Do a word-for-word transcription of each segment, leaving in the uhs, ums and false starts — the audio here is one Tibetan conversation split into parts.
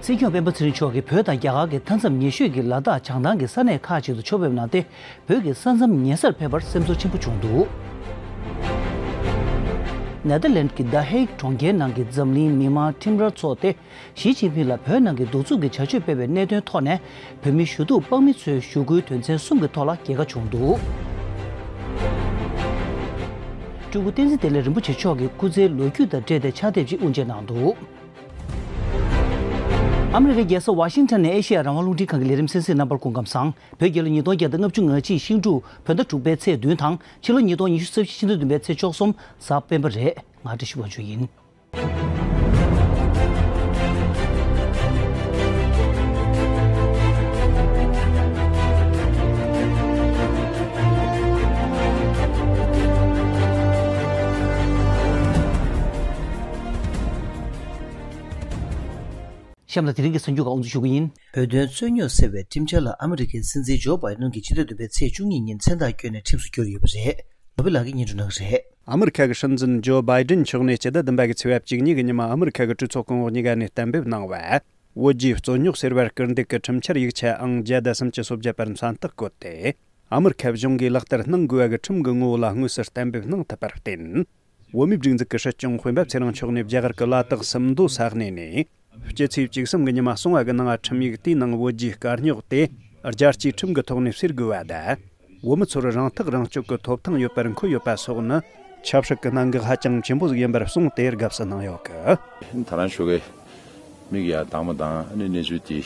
སྲིད་སྐྱོང་སྤེན་པ་ཚེ་རིང་མཆོག་གིས་བོད་དང་རྒྱ་གར་གྱི་མཐའ་མཚམས་ཉེ་ཤོས་ཀྱི་ལ་དྭགས་བྱང་ཐང་གི་ས་གནས་ཁག་ཅིག་ཏུ་ཕྱོགས་ཕེབས་གནང་སྟེ། བོད་ཀྱི་ས་མཚམས་ཉེ་སར་ཕེབས་པར་སེམས་ཚོར་ཆེན་པོ་བྱུང་འདུག། ནེ་དར་ལེནཌ་ཀྱི་The Hague གྲོང་ཁྱེར་ནང་གི་འཛམ་གླིང་མི་དམངས་ཁྲིམས་རར་ཚོགས་ཏེ། ཞི་ཅིན་ཕིང་ལ་བོད་ནང་གི་གདུག་རྩུབ་ཀྱི་བྱ་སྤྱོད་སྤེལ་བའི་གནད་དོན་ཐོག་ནས། བོད་མི་ཞུ་གཏུག་དཔང་མི་ཚོའི་ཞུ་སྐུལ་དོན་ཚན་གསུམ་གྱི་ཐོག་ལ་རྒྱལ་ཁ་བྱུང་འདུག། སྤྲུལ་སྐུ་བསྟན་འཛིན་བདེ་ལེགས་རིན་པོ་ཆེ་མཆོག་གི་སྐུ་ཚེའི་ལོ་རྒྱུས་དང་འབྲེལ་ཏེ་ཕྱག་དེབ་ཅིག་དབུ་འབྱེད་གནང་འདུག། ཨ་མི་རི་ཀའི་རྒྱལ་ས་ཝ་ཤིང་ཊོན་ནས་ཨེ་ཤེ་ཡ་རང་དབང་རླུང་འཕྲིན་ཁང་གི་ལས་རིམ་གསན་གཟིགས་རྣམ་པར་སྐུ་ཁམས་བཟང་། བོད་རྒྱལ་ལོ་ཉིས་སྟོང་བརྒྱ་དང་ལྔ་བཅུ་ང་གཅིག་ཤིང་འབྲུག་བོད་ཟླ་དྲུག་པའི་ཚེས་བདུན་དང་ཕྱི་ལོ་ཉིས་སྟོང་ཉི་ཤུ་རྩ་བཞི་ཕྱི་ཟླ་བདུན་པའི་ཚེས་བཅུ་གསུམ་གཟའ་སྤེན་པ་རེད། ང་བཀྲ་ཤིས་དབང་ཕྱུག་ཡིན། གཤམ་ལ་དེ་རིང་གི་གསར་འགྱུར་ཁག་དབུ་འཛུགས་ཞུ་གི་ཡིན། བོད་དོན་རྩོད་རྙོག་སེལ་བའི་ཁྲིམས་འཆར་ལ་ཨ་མི་རི་ཀའི་སྲིད་འཛིན་ཇོ་བྷའི་ཌེན་གྱིས་ཕྱི་ཟླ་བདུན་པའི་ཚེས་བཅུ་གཉིས་ཉིན་མཚན་རྟགས་བསྐྱོན་ནས་ཁྲིམས་སུ་བསྒྱུར་ཡོད་པ་རེད། ལོ་པི་ལགས་ཀྱིས་སྙན་སྒྲོན་གནང་གི་རེད། ཨ་མི་རི་ཁ་གི་སྲིད་འཛིན་ཇོ་བྷའི་ཌེན་མཆོག་ནས་སྤྱི་ཟླ་བདུན་པ་གི་ཚེས་པ་བཅུ་གཉིས་ཀྱི་ཉིན་མ་ཨ་མི་རི་ཁ་གི་གྲོས་ཚོགས་གོང་འོག་གཉིས་ཀ་ནས་གཏན་འབེབས་གནང་བ། བོད་རྒྱའི་རྩོད་རྙོག་སེལ་བར་སྐུལ་འདེད་ཀྱི་ཁྲིམས་འཆར་ཡིག་ཆ་ཨང་བརྒྱ་དང་སུམ་ཅུ་སོ་བརྒྱད་པར་མཚན་རྟགས་བཀོད་དེ། ཨ་མི་རི་ཁ་གཞུང་གིས་ལག་བསྟར་གནང་དགོས་པ་གི་ཁྲིམས་ཀྱི་ངོ་བོ་ལ་དངོས་སུ་གཏན་འབེབས་གནང་ཐུབ་པར་བརྟེན། བོད་མིའི་སྒྲིག་འཛུགས་ཀྱི་སྲིད་སྐྱོང་སྤེན་པ་ཚེ་རིང་མཆོག་ནས་རྒྱ་གར་གྱི་ལ་དྭགས་སུམ་མདོ་ས་གནས་ནས། སྤྱི་ཚེས་བཅུ་གསུམ་གྱི་ཉི་མ་གསུང་བ་གི་ནང་ཁྲིམས་ཡིག་དེའི་ནང་བོད་རྒྱའི་དཀའ་རྙོག་དེ་རྒྱལ་སྤྱིའི་ཁྲིམས་ཀྱི་ཐོག་ནས་སེལ་དགོས་པ་དང་། བོད་མི་ཚོར་རང་ཐག་རང་གཅོད་ཀྱི་ཐོབ་ཐང་ཡོད་པར་འཁོད་ཡོད་པ་སོགས་ནི། ཆབ་སྲིད་ཀྱི་གནད་འགག་ཧ་ཅང་ཆེན་པོ་ཟིག་ཡིན་པར་གསུངས་ཏེ། དགའ་བསུ་གནང་ཡོད་གི། ད་རང་ཞོགས་ཀས་མིག་ཡར་གདངས་མ་གདངས་ནས་གནས་ཚུལ་དེ་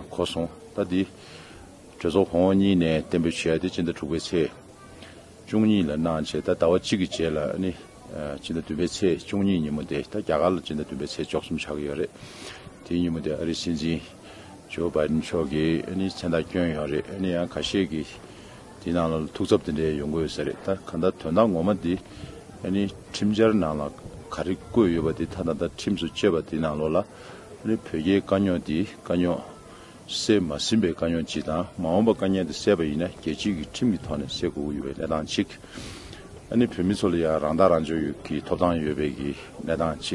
གོ་སོང་། ད་དེ་གྲོས་ཚོགས་གོང་འོག་གཉིས་ནས་གཏན་འབེབས་བྱས་ཏེ་སྤྱི་ཟླ་དྲུག་པའི་ཚེས་བཅུ་གཉིས་ལ་གནང་བྱས། ད་ཟླ་བ་གཅིག་གི་རྗེས་ལ་ནི་ཨ་སྤྱི་ཟླ་བདུན་པའི་ཚེས་བཅུ་གཉིས་ཉིན་མོ་དེ། ད་རྒྱ་གར་ལ་སྤྱི་ཟླ་བདུན་པའི་ཚེས་བཅུ་གསུམ་ཆགས་ཀྱི་ཡོད་རེད། དེའི་ཉིན་མོ་དེ་ཨ་རིའི་སྲིད་འཛིན་ཇོ་བྷའི་ཌེན་མཆོག་གིས་ཨ་ནི་མཚན་རྟགས་བསྐྱོན་ཡོད་རེད། ཨ་ནི་ཡང་ཁ་ཤས་ཀྱིས་དེའི་ནང་ལ་ཐུགས་འཚབ་དེ་འདྲ་ཡོང་གི་ཡོད་ས་རེད། ད་གང་ལྟར་དོན་དག་ངོ་མ་དེ་ཨ་ནི་ཁྲིམས་འཆར་ནང་ལ་ག་རེ་བཀོད་ཡོད་པ་དེ། ད་ད་ལྟ་ཁྲིམས་སུ་བཅད་པ་དེའི་ནང་ལོགས་ལ་ཨ་ནི་བོད་རྒྱའི་དཀའ་རྙོག་དེ་དཀའ་རྙོག་སེལ་མ་ཟིན་པའི་དཀའ་རྙོག་ཅིག་དང་། མ་འོངས་པ་དཀའ་རྙོག་དེ་སེལ་བ་ཡིན་ན་རྒྱལ་སྤྱིའི་གི་ཁྲིམས་ཀྱི་ཐོག་ནས་སེལ་དགོས་ཀྱི་ཡོད་པའི་གནས་སྟངས་གཅིག། ཨ་ནི་བོད་མི་ཚོ་ལ་ཡང་རང་ཐག་རང་གཅོད་ཀྱི་ཐོབ་ཐང་ཡོད་པའི་གི་གནས་སྟངས་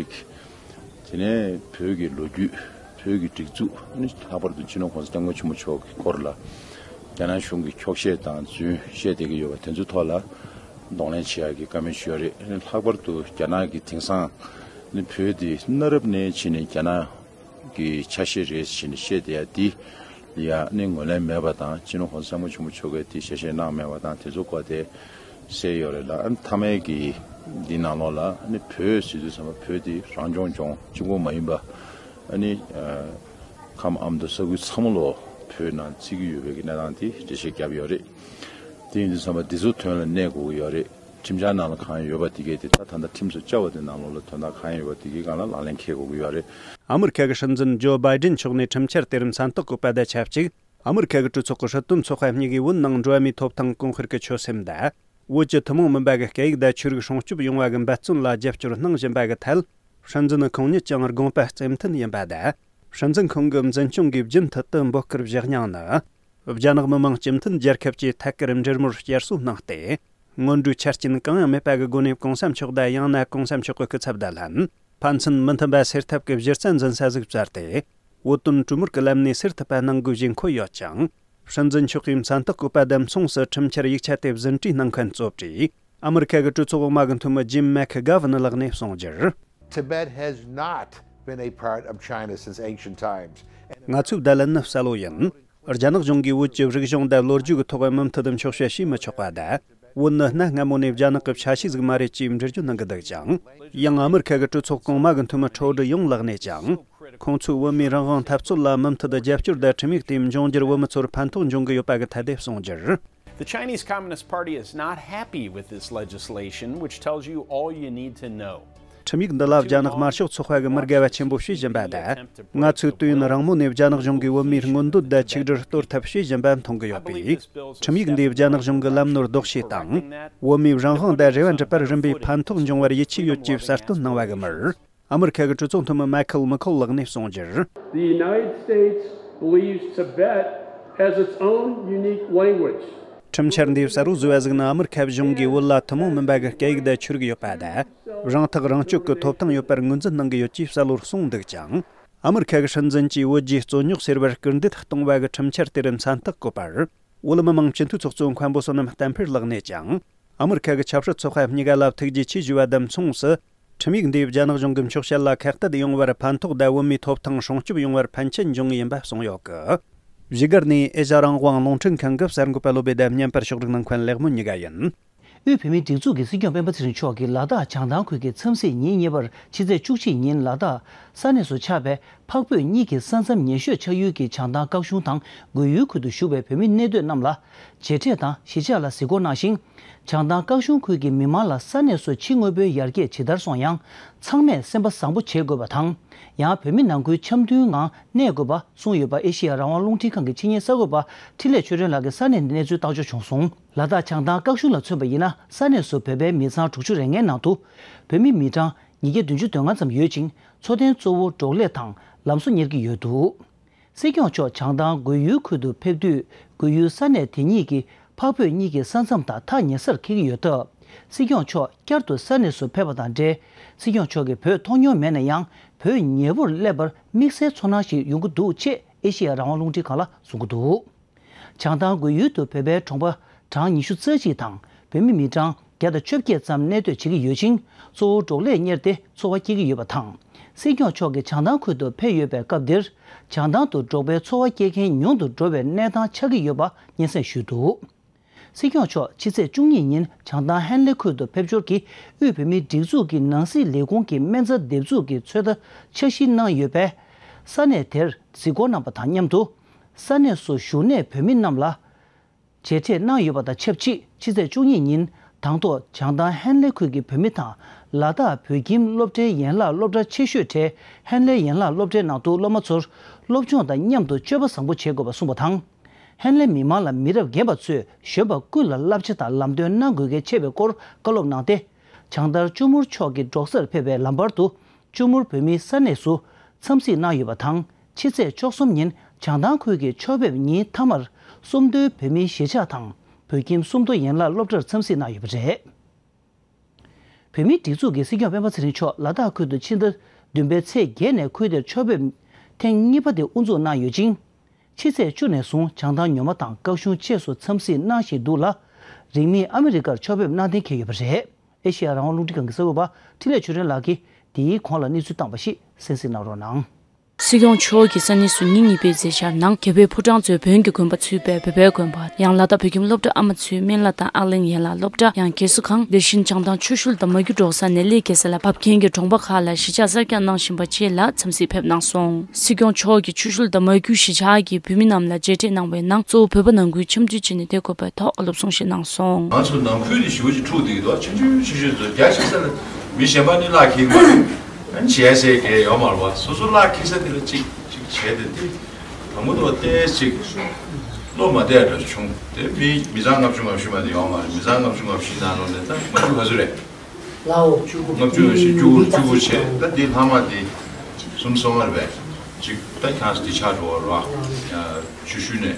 གཅིག། དེ་ནས་བོད་ཀྱི་ལོ་རྒྱུས། བོད་ཀྱི་སྒྲིག་འཛུགས། ཨ་ནི་ལྷག་པར་དུ་སྤྱི་ནོར་༸གོང་ས་༸སྐྱབས་མགོན་ཆེན་པོ་མཆོག་གི་སྐོར་ལ་རྒྱ་ནག་གཞུང་གིས་འཁྱོག་བཤད་དང་རྫུན་བཤད་བསྡད་ཀྱི་ཡོད་པ་དེ་ཚོའི་ཐོག་ལ་གདོང་ལེན་བྱེད་ཡག་གི་བཀའ་མོལ་ཞུས་ཡོད་རེད། ཨ་ནི་ལྷག་པར་དུ་རྒྱ་ནག་གིས་དེང་སང་ཨ་ནི་བོད་དེ་གནའ་རབས་ནས་བྱས་ནས་རྒྱ་ནག་གི་ཆ་ཤས་རེད་ཟེར་ནས་བཤད་བསྡད་ཡ་འདི་ལ་ཡ་ནི་ངོས་ལེན་མེད་པ་དང་། སྤྱི་ནོར་༸གོང་ས་༸སྐྱབས་མགོན་ཆེན་པོ་མཆོག་གིས་དེ་བཤད་བཤད་གནང་མེད་པ་དང་། དེ་ཚོ་སྐོར་དེ་གསལ་ཡོད་རེད་ལ། ཨ་ནི་མཐའ་མའི་གི་འདི་ནང་ལོགས་ལ་ཨ་ནི་བོད་ཟེར་དུས་ཙམ་པ་བོད་དེ་རང་སྐྱོང་ལྗོངས་གཅིག་པོ་མ་ཡིན་པ། ཨ་ནི་ཨ་ཁམས་ཨ་མདོ་ས་ཁུལ་ཚང་མ་ལོ་བོད་ནང་བརྩི་གི་ཡོད་པའི་གི་གནས་སྟངས་དེ་འགྲེལ་བཤད་བརྒྱབ་ཡོད་རེད། དེ་ཡིན་དུས་ཙམ་པ་འདི་ཚོ་དོན་ལ་གནས་དགོས་ཀྱི་ཡོད་རེད། ཁྲིམས་འཆར་ནང་ལ་གང་ཡོད་པ་དེ་གས་དེ་ད་ད་ལྟ་ཁྲིམས་སུ་བཅའ་བ་དེ་ནང་ལོགས་ལ་དོན་དག་གང་ཡོད་པ་དེ་གའི་སྒང་ལ་ལག་ལེན་འཁེལ་དགོས་ཀྱི་ཡོད་རེད། ཨ་མི་རི་ཁ་གི་སྲིད་འཛིན་ཇོ་བྷའི་ཌེན་མཆོག་ནས་ཁྲིམས་འཆར་དེར་མཚན་རྟགས་བཀོད་པ་དང་ཆབས་ཅིག། ཨ་མི་རི་ཁ་གི་གྲོས་ཚོགས་ཀྱི་སྲིད་དོན་ཚོགས་པ་གཉིས་ཀས་བོད་ནང་འགྲོ་བ་མིའི་ཐོབ་ཐང་གོང་སྤེལ་གྱི་ཆོད་སེམས་དང་། བོད་ཀྱི་ཐུན་མོང་མིན་པ་གི་སྐད་ཡིག་དང་ཆོས་རིག་སྲུང་སྐྱོབ་ཡོང་བ་གི་འབད་བརྩོན་ལ་རྒྱབ་སྐྱོར་གནང་བཞིན་པ་གི་ཐད། སྲིད་འཛིན་ཁོང་ཉིད་ཀྱང་དགོངས་པ་རྩེ་མཐུན་ཡིན་པ་དང་། སྲིད་འཛིན་ཁོང་གི་འཛིན་སྐྱོང་གིས་རྒྱུན་མཐུད་དུ་འབོད་སྐུལ་བཞག་མྱོང་ནི། རྒྱ་ནག་མི་དམངས་སྤྱི་མཐུན་རྒྱལ་ཁབ་ཀྱིས་ཐད་ཀར་འབྲེལ་མོལ་བསྐྱར་གསོ་གནང་སྟེ། སྔོན་འགྲོའི་ཆ་རྐྱེན་གང་ཡང་མེད་པ་གི་སྒོ་ནས་གོང་ས་མཆོག་དང་ཡང་ན་གོང་ས་མཆོག་གི་སྐུ་ཚབ་དང་ལྷན། ཕན་ཚུན་མི་མཐུན་པ་སེལ་ཐབས་ཀྱི་གཞི་རྩ་འཛིན་ས་ཟིག་བཙལ་ཏེ། བོད་དོན་གྲོས་མོལ་གྱི་ལམ་ནས་སེལ་ཐུབ་པ་གནང་དགོས་ཞེས་འཁོད་ཡོད་ཅིང་། སྲིད་འཛིན་མཆོག་གིས་མཚན་རྟགས་བཀོད་པ་དང་མཚུངས་སུ་ཁྲིམས་འཆར་ཡིག་ཆ་དེ་ཟིན་བྲིས་གནང་མཁན་གཙོ་གྲས། ཨ་མི་རི་ཁ་གི་གྲོས་ཚོགས་འོག་མ་གི་འཐུས་མི་ཇིམ་མེག་གྷ་ཝན་ལགས་ནས་གསུངས་རྒྱུར། Tibet has not been a part of China since ancient times. ང་ཚོའི་བརྡ་ལན་ནི་གསལ་བོ་ཡིན། རྒྱ་ནག་གཞུང་གིས་བོད་ཀྱི་རིག་གཞུང་དང་ལོ་རྒྱུས་ཀྱི་ཐོག་མུ་མཐུད་འཁྱོག་བཤད་བྱས་མི་ཆོག་པ་དང་། བོད་ནི་གནའ་སྔ་མོ་ནས་རྒྱ་ནག་གི་ཆ་ཤས་ཟིག་མ་རེད་ཅེས་འགྲེལ་བརྗོད་གནང་གི་འདུག་ཅིང་། ཡང་ཨ་མི་རི་ཁ་གི་གྲོས་ཚོགས་གོང་མ་གི་འཐུས་མི་ཁྲོ་ཌི་ཡོང་ལགས་ནས་ཀྱང་། ཁོང་ཚོས་བོད་མིའི་རང་དབང་འཐབ་རྩོད་ལ་མུ་མཐུད་རྒྱབ་སྐྱོར་དང་། ཁྲིམས་ཡིག་དེ་འབྱུང་འགྱུར་བོད་མི་ཚོར་ཕན་ཐོགས་འབྱུང་གི་ཡོད་པ་གི་ཐད་དེ་གསུངས་རྒྱུར། The Chinese Communist Party is not happy with this legislation, which tells you all you need to know. ཁྲིམས་ཡིག་འདི་ལ་རྒྱ་ནག་དམར་ཤོག་ཚོགས་པ་གི་མི་དགའ་བ་ཆེན་པོ་བྱེད་བཞིན་པ་དང་། ང་ཚོས་དུས་ཡུན་རིང་མོ་ནས་རྒྱ་ནག་གཞུང་གིས་བོད་མིའི་མངོན་འདོད་དང་ཆིག་སྒྲིལ་གཏོར་ཐབས་བྱེད་བཞིན་པ་མཐོང་གི་ཡོད་པས། ཁྲིམས་ཡིག་འདིས་རྒྱ་ནག་གཞུང་གི་ལམ་ནོར་ལྡོག་བྱེད་དང་། བོད་མིའི་རང་དབང་དང་རེ་བ་འགྲུབ་པར་རིམ་པས་ཕན་ཐོགས་འབྱུང་བར་ཡིད་ཆེས་ཡོད་ཅེས་གསལ་སྟོན་གནང་བ་གི་མིར། ཨ་མི་རི་ཁ་གི་གྲོས་ཚོགས་འཐུས་མི་མའི་ཁལ་མི་ཁོལ་ལགས་ནས་གསུངས་རྒྱུར། The United States believes Tibet has its own unique language. ཁྲིམས་འཆར་འདིས་གསལ་བོ་བཟོས་པ་ཟིག་ནི། ཨ་མི་རི་ཁ་གཞུང་གིས་བོད་ལ་ཐུན་མོང་མིན་པ་གི་སྐད་ཡིག་དང་ཆོས་རིག་ཡོད་པ་དང་། རང་ཐག་རང་གཅོད་ཀྱི་ཐོབ་ཐང་ཡོད་པར་ངོས་འཛིན་གནང་གི་ཡོད་ཅེས་གསལ་བོར་གསུངས་འདུག་ཅིང་། ཨ་མི་རི་ཁ་གི་སྲིད་འཛིན་གྱིས་བོད་བརྒྱུད་རྩོད་རྙོག་སེལ་བར་སྐུལ་འདེད་གཏོང་བ་གི་ཁྲིམས་འཆར་དེར་མཚན་རྟགས་བཀོད་པར། བོད་མི་མང་སྤྱི་འཐུས་ཚོགས་གཙོ་མཁན་པོ་བསོད་ནམས་བསྟན་འཕེལ་ལགས་ནས་ཀྱང་། ཨ་མི་རི་ཁ་གི་ཆབ་སྲིད་ཚོགས་པ་གཉིས་ཀ་ལ་ཐུགས་རྗེ་ཆེ་ཞུས་པ་དང་མཚུངས་སུ། ཁྲིམས་ཡིག་འདིས་རྒྱ་ནག་གཞུང་གིས་འཁྱོག་བཤད་ལ་ཁ་གཏད་ཡོང་བར་ཕན་ཐོགས་དང་བོད་མིའི་ཐོབ་ཐང་སྲུང་སྐྱོབ་ཡོང་བར་ཕན་ཆད་འབྱུང་ངེས་ཡིན་པ་གསུངས་ཡོད་སྐད། བཞུགས་སྒར་ནས་ཨེ་ཤ་རང་དབང་རླུང་འཕྲིན་ཁང་གི་གསར་འགོད་པ་བློ་བྷེ་དང་བརྙན་པར་ཕྱོགས་སྒྲིག་གནང་མཁན་ལེགས་སྨོན་གཉིས་ཀ་ཡིན། དབུས་བོད་མིའི་སྒྲིག་འཛུགས་ཀྱི་སྲིད་སྐྱོང་སྤེན་པ་ཚེ་རིང་མཆོག་གིས་ལ་དྭགས་བྱང་ཐང་ཁུལ་གྱི་འཚམས་གཟིགས་ཉིན་གཉིས་པར་ཕྱི་ཚེས་བཅུ་གཅིག་ཉིན་ལ་དྭགས་ས་གནས་སུ་ཆགས་པའི་འཕགས་བོད་གཉིས་ཀྱི་ས་མཚམས་ཉེ་ཤོས་ཆགས་ཡུལ་གྱི་བྱང་ཐང་ཀག་གཞུང་དང་སྒོས་ཡུལ་ཁུལ་དུ་བཞུགས་པའི་བོད་མི་གནས་སྡོད་རྣམས་ལ་མཇལ་འཕྲད་དང་གཞིས་ཆགས་ལ་གཟིགས་སྐོར་གནང་ཞིང་། བྱང་ཐང་ཀག་གཞུང་ཁུལ་གྱི་མི་མང་ལ་ས་གནས་སུ་ཕྱི་དངོས་པོའི་ཡར་རྒྱས་ཇི་ལྟར་སོང་ཡང་ཚང་མས་སེམས་པ་བཟང་པོ་བྱེད་དགོས་པ་དང་། ཡང་བོད་མི་ནང་ཁུལ་འཆམ་མཐུན་ངང་གནས་དགོས་པ་གསུངས་ཡོད་པ་ཨེ་ཤེ་ཡ་རང་དབང་རླུང་འཕྲིན་ཁང་གི་ཕྱི་ཉིན་གསར་འགོད་པ་འཕྲིན་ལས་ཆོས་སྒྲོན་ལགས་ཀྱིས་ས་གནས་ནས་གནས་ཚུལ་བཏང་འབྱོར་བྱུང་སོང་། ལ་དྭགས་བྱང་ཐང་ཀག་གཞུང་ལ་མཚོན་པ་ཡིན་ན་ས་གནས་སུ་བོད་པའི་མི་ཚང་དྲུག་ཅུ་རེ་ལྔའི་ནང་དུ་བོད་མི་མི་གྲངས་ཉིས་བརྒྱ་བདུན་ཅུ་དོན་ལྔ་ཙམ་ཡོད་ཅིང་འཚོ་རྟེན་གཙོ་བོ་འབྲོག་ལས་དང་ལམ་བཟོ་གཉེར་གྱི་ཡོད་འདུག། སྲིད་སྐྱོང་མཆོག་བྱང་ཐང་སྒོས་ཡུལ་ཁུལ་དུ་ཕེབས་དུས་སྒོས་ཡུལ་ས་གནས་དེ་གཉིས་ཀྱི་འཕགས་བོད་གཉིས་ཀྱི་ས་མཚམས་དང་ཐག་ཉེ་སར་འཁེལ་གྱི་ཡོད་སྟབས། སྲིད་སྐྱོང་མཆོག་བསྐྱར་དུ་ས་གནས་སུ་ཕེབས་པ་དང་འབྲེལ། སྲིད་སྐྱོང་མཆོག་གིས་བོད་མཐོང་མྱོང་མེད་ན་ཡང་བོད་ཉེ་བོར་སླེབས་པར་དམིགས་བསལ་ཚོར་སྣང་ཞིག་ཡོང་གི་འདུག་ཅེས་ཨེ་ཤེ་ཡ་རང་དབང་རླུང་འཕྲིན་ཁང་ལ་གསུང་གི་འདུག། བྱང་ཐང་སྒོས་ཡུལ་དུ་བོད་པའི་གྲོང་པ་གྲངས་ཉི་ཤུ་རྩ་གཅིག་དང་བོད་མི་མི་གྲངས་བརྒྱ་དང་བཅོ་བརྒྱད་ཙམ་གནས་སྡོད་བྱེད་ཀྱི་ཡོད་ཅིང་གཙོ་བོ་འབྲོག་ལས་གཉེར་ཏེ་འཚོ་བ་སྐྱེལ་གྱི་ཡོད་པ་དང་། སྲིད་སྐྱོང་མཆོག་གིས་བྱང་ཐང་ཁུལ་དུ་ཕེབས་ཡོད་པའི་སྐབས་འདིར་བྱང་ཐང་དུ་འབྲོག་པའི་འཚོ་བ་སྐྱེལ་མཁན་ཉུང་དུ་འགྲོ་བའི་གནས་སྟངས་ཆགས་ཀྱི་ཡོད་པ་སྙན་སེང་ཞུས་འདུག། སྲིད་སྐྱོང་མཆོག་ཕྱི་ཚེས་བཅུ་གཉིས་ཉིན་བྱང་ཐང་ཧན་ལེ་ཁུལ་དུ་ཕེབས་འབྱོར་གྱིས་དབུས་བོད་མིའི་སྒྲིག་འཛུགས་ཀྱི་ནང་སྲིད་ལས་ཁུངས་ཀྱི་སྨན་རྩྭ་འདེབས་འཛུགས་ཀྱི་ཚོད་ལྟ་འཆར་གཞི་གནང་ཡོད་པས། ས་གནས་དེར་གཟིགས་སྐོར་གནང་པ་དང་མཉམ་དུ། ས་གནས་སུ་བཞུགས་གནས་བོད་མི་རྣམས་ལ་མཇལ་འཕྲད་གནང་ཡོད་པ་དང་ཆབས་ཅིག་ཕྱི་ཚེས་བཅུ་གཉིས་ཉིན་དང་ཐོག་བྱང་ཐང་ཧན་ལེ་ཁུལ་གྱི་བོད་མི་དང་ལ་དྭགས་བོད་ཁྱིམ་སློབ་གྲྭའི་ཡན་ལག་སློབ་གྲྭ་ཆེ་ཤོས་གྲས་ཧན་ལེ་ཡན་ལག་སློབ་གྲྭའི་ནང་དུ་སློབ་མ་ཚོར་སློབ་སྦྱོང་དང་མཉམ་དུ་སྤྱོད་པ་བཟང་པོ་བྱེད་དགོས་པ་གསུངས་པ་དང་། ཧན་ལེ་མི་མང་ལ་མི་རབས་རྒན་པ་ཚོས་གཞོན་པ་ཀུན་ལ་བསླབ་བྱ་དང་ལམ་སྟོན་གནང་དགོས་གལ་ཆེ་བའི་སྐོར་བཀའ་སློབ་གནང་སྟེ། བྱང་ཐར་ལྕོང་མོར་མཆོག་གི་འབྲོག་སར་ཕེབས་པའི་ལམ་བར་དུ། ལྕོང་མོར་བོད་མིའི་ས་གནས་སུ་འཚམས་གཟིགས་གནང་ཡོད་པ་དང་། ཕྱི་ཚེས་བཅུ་གསུམ་ཉིན་བྱང་ཐང་ཁུལ་གྱི་ཕྱོགས་ཕེབས་ཉིན་མཐའ་མར་སུམ་མདོའི་བོད་མིའི་གཞིས་ཆགས་དང་བོད་ཁྱིམ་སུམ་མདོ་ཡན་ལག་སློབ་གྲྭར་འཚམས་གཟིགས་གནང་ཡོད་པ་རེད། བོད་མིའི་སྒྲིག་འཛུགས་ཀྱི་སྲིད་སྐྱོང་སྤེན་པ་ཚེ་རིང་མཆོག་ལ་དྭགས་ཁུལ་དུ་ཕྱི་ཟླ་བདུན་པའི་ཚེས་བརྒྱད་ནས་ཁུལ་དེར་ཕྱོགས་ཕེབས་ཐེངས་གཉིས་པ་དེ་དབུ་འཛུགས་གནང་ཡོད་ཅིང་། ཕྱི་ཚེས་བཅུ་ནས་བཟུང་བྱང་ཐང་ཉོ་མ་དང་ཀག་གཞུང་བཅས་སུ་འཚམས་གཟིགས་གནང་བཞིན་འདུག་ལ། རིང་མིན་ཨ་མི་རི་ཀར་ཕྱོགས་ཕེབས་གནང་གཏན་འཁེལ་ཡོད་པ་རེད། ཨེ་ཤེ་ཡ་རང་དབང་རླུང་འཕྲིན་ཁང་གི་གསར་འགོད་པ་འཕྲིན་ལས་ཆོས་སྒྲོན་ལགས་ཀྱིས་འདིའི་གོང་ལ་གནས་ཚུལ་བཏང་པ་ཞིག་གསན་གཟིགས་གནང་རོགས་གནང་། སྲིད་སྐྱོང་མཆོག་གིས་ས་གནས་སུ་ཉིན་གཉིས་པའི་མཛད་འཆར་ནང་རྒྱ་བོད་ཕོ་བྲང་གཙོས་བོན་གྱི་དགོན་པ་ཚུད་པའི་བོད་པའི་དགོན་པ། ཡང་ལ་དྭགས་བོད་ཁྱིམ་སློབ་གྲྭ་ཨ་མ་ཚུའི་སྨན་བླ་དང་ཨ་གླིང་ཡན་ལག་སློབ་གྲྭ། ཡང་རྒས་གསོ་ཁང་། དེ་བཞིན་བྱང་ཐང་ཆུ་ཤུལ་དང་མ་གྱུར་འབྲོག་ས་ནས་གླེ་རྒྱལ་ས་ལ་བབས་མཁན་གྱི་གྲོང་པ་ཁག་ལ་གཞིས་ཆགས་གསར་རྒྱག་གནང་བཞིན་པ་བཅས་ལ་འཚམས་གཟིགས་ཕེབས་གནང་སོང་། སྲིད་སྐྱོང་མཆོག་གིས་ཆུ་ཤུལ་དང་མ་གྱུར་གཞིས་ཆགས་ཀྱི་བོད་མི་རྣམས་ལ་མཇལ་འཕྲད་གནང་བའི་ནང་གཙོ་བོ་བོད་པ་ནང་ཁུལ་འཆམ་མཐུན་བྱས་ནས་བསྡད་དགོས་པའི་ཐོག་བཀའ་སློབ་གསུང་བཤད་གནང་སོང་། ང་ཚོ་ནང་ཁུལ་དེ་ཞེ་པོ་ཅིག་འཁྲུག་བསྡད་ཀྱི་འདུག་ཆུང་ཆུང་ཆུང་ཆུང་ཚོ་རྒྱ་ཆེ་ས་ལ་མི་གཞན་པ་ནི་གླགས་འཁེལ་མ་རེད། ཨ་ནི་བྱས་ཟེར་གྱི་ཡོད་མ་རེད་བ། སོ་སོ་གླགས་འཁེལ་ས་དེ་ལ་ཅིག་ཅིག་བྱས་ཏེ་དེ་དང་པོ་དང་ཏོག་ཙམ་ཅིག་བློ་མ་བདེ་འདྲ་བྱུང་། དེ་མི་མི་ཚང་ལྔ་བཅུ་ང་བཞི་མ་དེ་ཡོད་མ་རེད། མི་ཚང་ལྔ་བཅུ་ང་བཞི་ནང་ལོགས་ནས་ད་མ་བཅུ་ག་ཚོད་རེད། ལའོ། ལྔ་བཅུ་ང་བཞི་བཅུ་དགུ་བཅུ་དགུ་བྱས། ད་འདི་ལྷག་མ་དེ་གསུམ་སོང་བ་རེད་པས། ཅིག་ད་ཁྱེད་རང་ཚོ་འདི་ཆགས་འགྲོ་བ་རེད་བ། ཆུ་ཤུལ་ནས་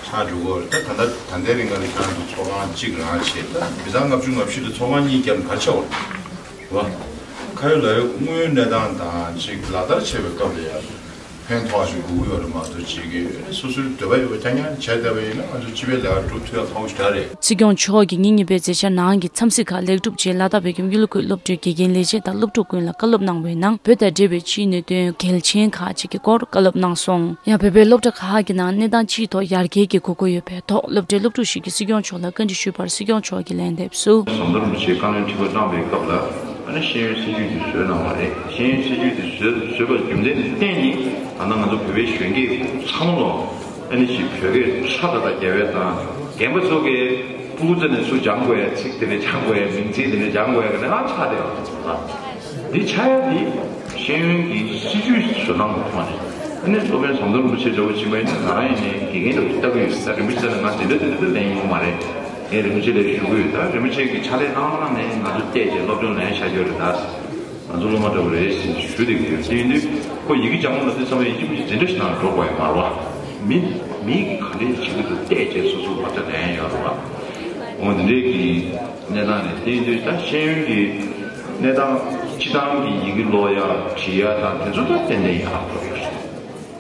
ཆགས་འགྲོ་གི་རེད། ད་ད་ལྟ་ད་ལྟའི་རིང་ལ་ཁྱེད་རང་ཚོ་ཚོགས་ཁང་གཅིག་རང་བྱས། ད་མི་ཚང་ལྔ་བཅུ་ང་བཞི་དང་ཚོགས་ཁང་གཉིས་བརྒྱབ་ན་ག་རེ་ཆགས་པ་རེད་བ། ཁ་ཡོད་ལག་ཡོད་དངོས་ཡོད་གནས་སྟངས་དང་ཅིག་ལག་བསྟར་བྱེད་པའི་སྐབས་ལ་ཡང་ཕན་ཐོགས་ཤིག་དགོས་ཀྱི་ཡོད་རེད་མ་གཏོགས། ཅིག་གིས་སོ་སོའི་འདོད་པ་ཡོད་པ་རྐྱང་རྐྱང་བྱས་བསྡད་པ་ཡིན་ན་ང་ཚོ་སྤྱི་པའི་ལས་ཀ་སྒྲུབ་ཐུབ་ཡ་ཁག་པོ་ཞེ་དྲག་རེད། སྲིད་སྐྱོང་མཆོག་གིས་ཉིན་གཉིས་པའི་མཛད་འཆར་ནང་གི་འཚམས་གཟིགས་ཁག་ལེགས་གྲུབ་རྗེས་ལ་དྭགས་བོད་ཁྱིམ་གཡུ་ལོ་ཁུལ་སློབ་གྲྭའི་དགེ་རྒན་ལས་བྱེད་དང་སློབ་ཕྲུག་ཀུན་ལ་བཀའ་སློབ་གནང་བའི་ནང་། བོད་དང་འབྲེལ་བའི་ཕྱིའི་གནད་དོན་གལ་ཆེན་ཁག་ཅིག་གི་སྐོར་བཀའ་སློབ་གནང་སོང་། ཡང་བོད་པའི་སློབ་གྲྭ་ཁག་གི་ནང་གནས་སྟངས་སྤྱིའི་ཐོག་ཡར་རྒྱས་ཀྱི་དགོས་མཁོ་ཡོད་པའི་ཐོག་སློབ་གྲྭའི་སློབ་ཕྲུག་ཞིག་གིས་སྲིད་སྐྱོང་མཆོག་ལ་བཀའ་འདྲི་ཞུས་པར། སྲིད་སྐྱོང་མཆོག་གིས་ལན་འདེབས་སུ། ཟམ་གདོང་རིན་པོ་ཆེའི་བཀའ་བློན་ཁྲི་པ་བླངས་པའི་སྐབས་ལ་ཨ་ནི་ཤེས་ཡོན་སྲིད་བྱུས་དེ་བཟོས་གནང་བ་རེད། ཤེས་ཡོན་སྲིད་བྱུས་དེ་བཟོས་བཟོས་པར་རྒྱུ་མཚན་དེ་བརྟེན་ནས་ད་ལྟ་ང་ཚོ་བོད་པའི་གཞོན་སྐྱེས་ཚང་མ་ལོ། ཨ་ནི་ཅིག་བོད་སྐད་ཧྲ་ཏག་ཏག་རྒྱབ་ཡས་དང་། རྒན་པ་ཚོ་གིས་ཕྲུ་གུ་ཚོ་ནས་སུ་སྦྱང་དགོས་ཡ། ཚིག་དེ་འདྲ་སྦྱང་དགོས་ཡ། མིང་ཚིག་དེ་འདྲ་སྦྱང་དགོས་ཡ་གི་ནང་ཆགས་བསྡད་པ་དང་། འདི་ཆགས་ཡ་འདི་ཤེས་ཡོན་གྱི་སྲིད་བྱུས་བཟོ་སྟངས་ཀྱི་ཐོག་ནས། ཨ་ནི་སློབ་དཔོན་ཟམ་གདོང་རིན་པོ་ཆེ་འདྲ་བོ་ཕྱིན་པ་ཡིན་ན་ང་རང་ཡིན་ནའི་དགེ་རྒན་འདྲ་བོ་ཞིག་ལྟ་གི་ཡོད། ད་རིན་པོ་ཆེ་ལ་ང་དེ་འདྲ་དེ་འདྲ་ལན་ཡོང་མ་རེད། ངས་རིན་པོ་ཆེ་ལ་ཞུ་གི་ཡོད། ད་རིན་པོ་ཆེ་གིས་ཕྱག་ལས་གནང་མ་གནང་ནས་ང་ཚོ་བལྟས་བྱས་སློབ་སྦྱོང་ལེན་བྱ་རྒྱུ་རེད་ད། ང་ཚོ་སློབ་མ་འདྲ་བོ་རེད་ཟེར་ཞུ་བསྡད་ཀྱི་ཡོད། དེ་ཡིན་དུས་ཁོ་ཡི་གེ་སྦྱང་བ་ལ་དེ་ཚང་མས་ཡིན་གཅིག་མིན་གཅིག་འཛིན་གྲྭ་ཞིག་ནང་འགྲོ་དགོས་ཡ་མ་རེད་བ། མི་མིས་ག་འདྲས་བྱེད་ཀྱི་འདུག་བལྟས་བྱས་སོ་སོ་བག་ཆགས་ལེན་ཡ་ཡོད་རེད་བ། འོ་འདི་འདྲའི་གི་གནས་སྟངས་རེད། དེ་ཡིན་དུས་ད་ཤེས་ཡོན་གྱི་གནས་སྟངས་ སྤྱི་བཏང་གི་ཡི་གེ་ཀློག་ཡ་བྲིས་ཡ་དང་དེ་ཚོ་ད་ཏན་ཏན་ཡག་པོ་ཡོད་རེད།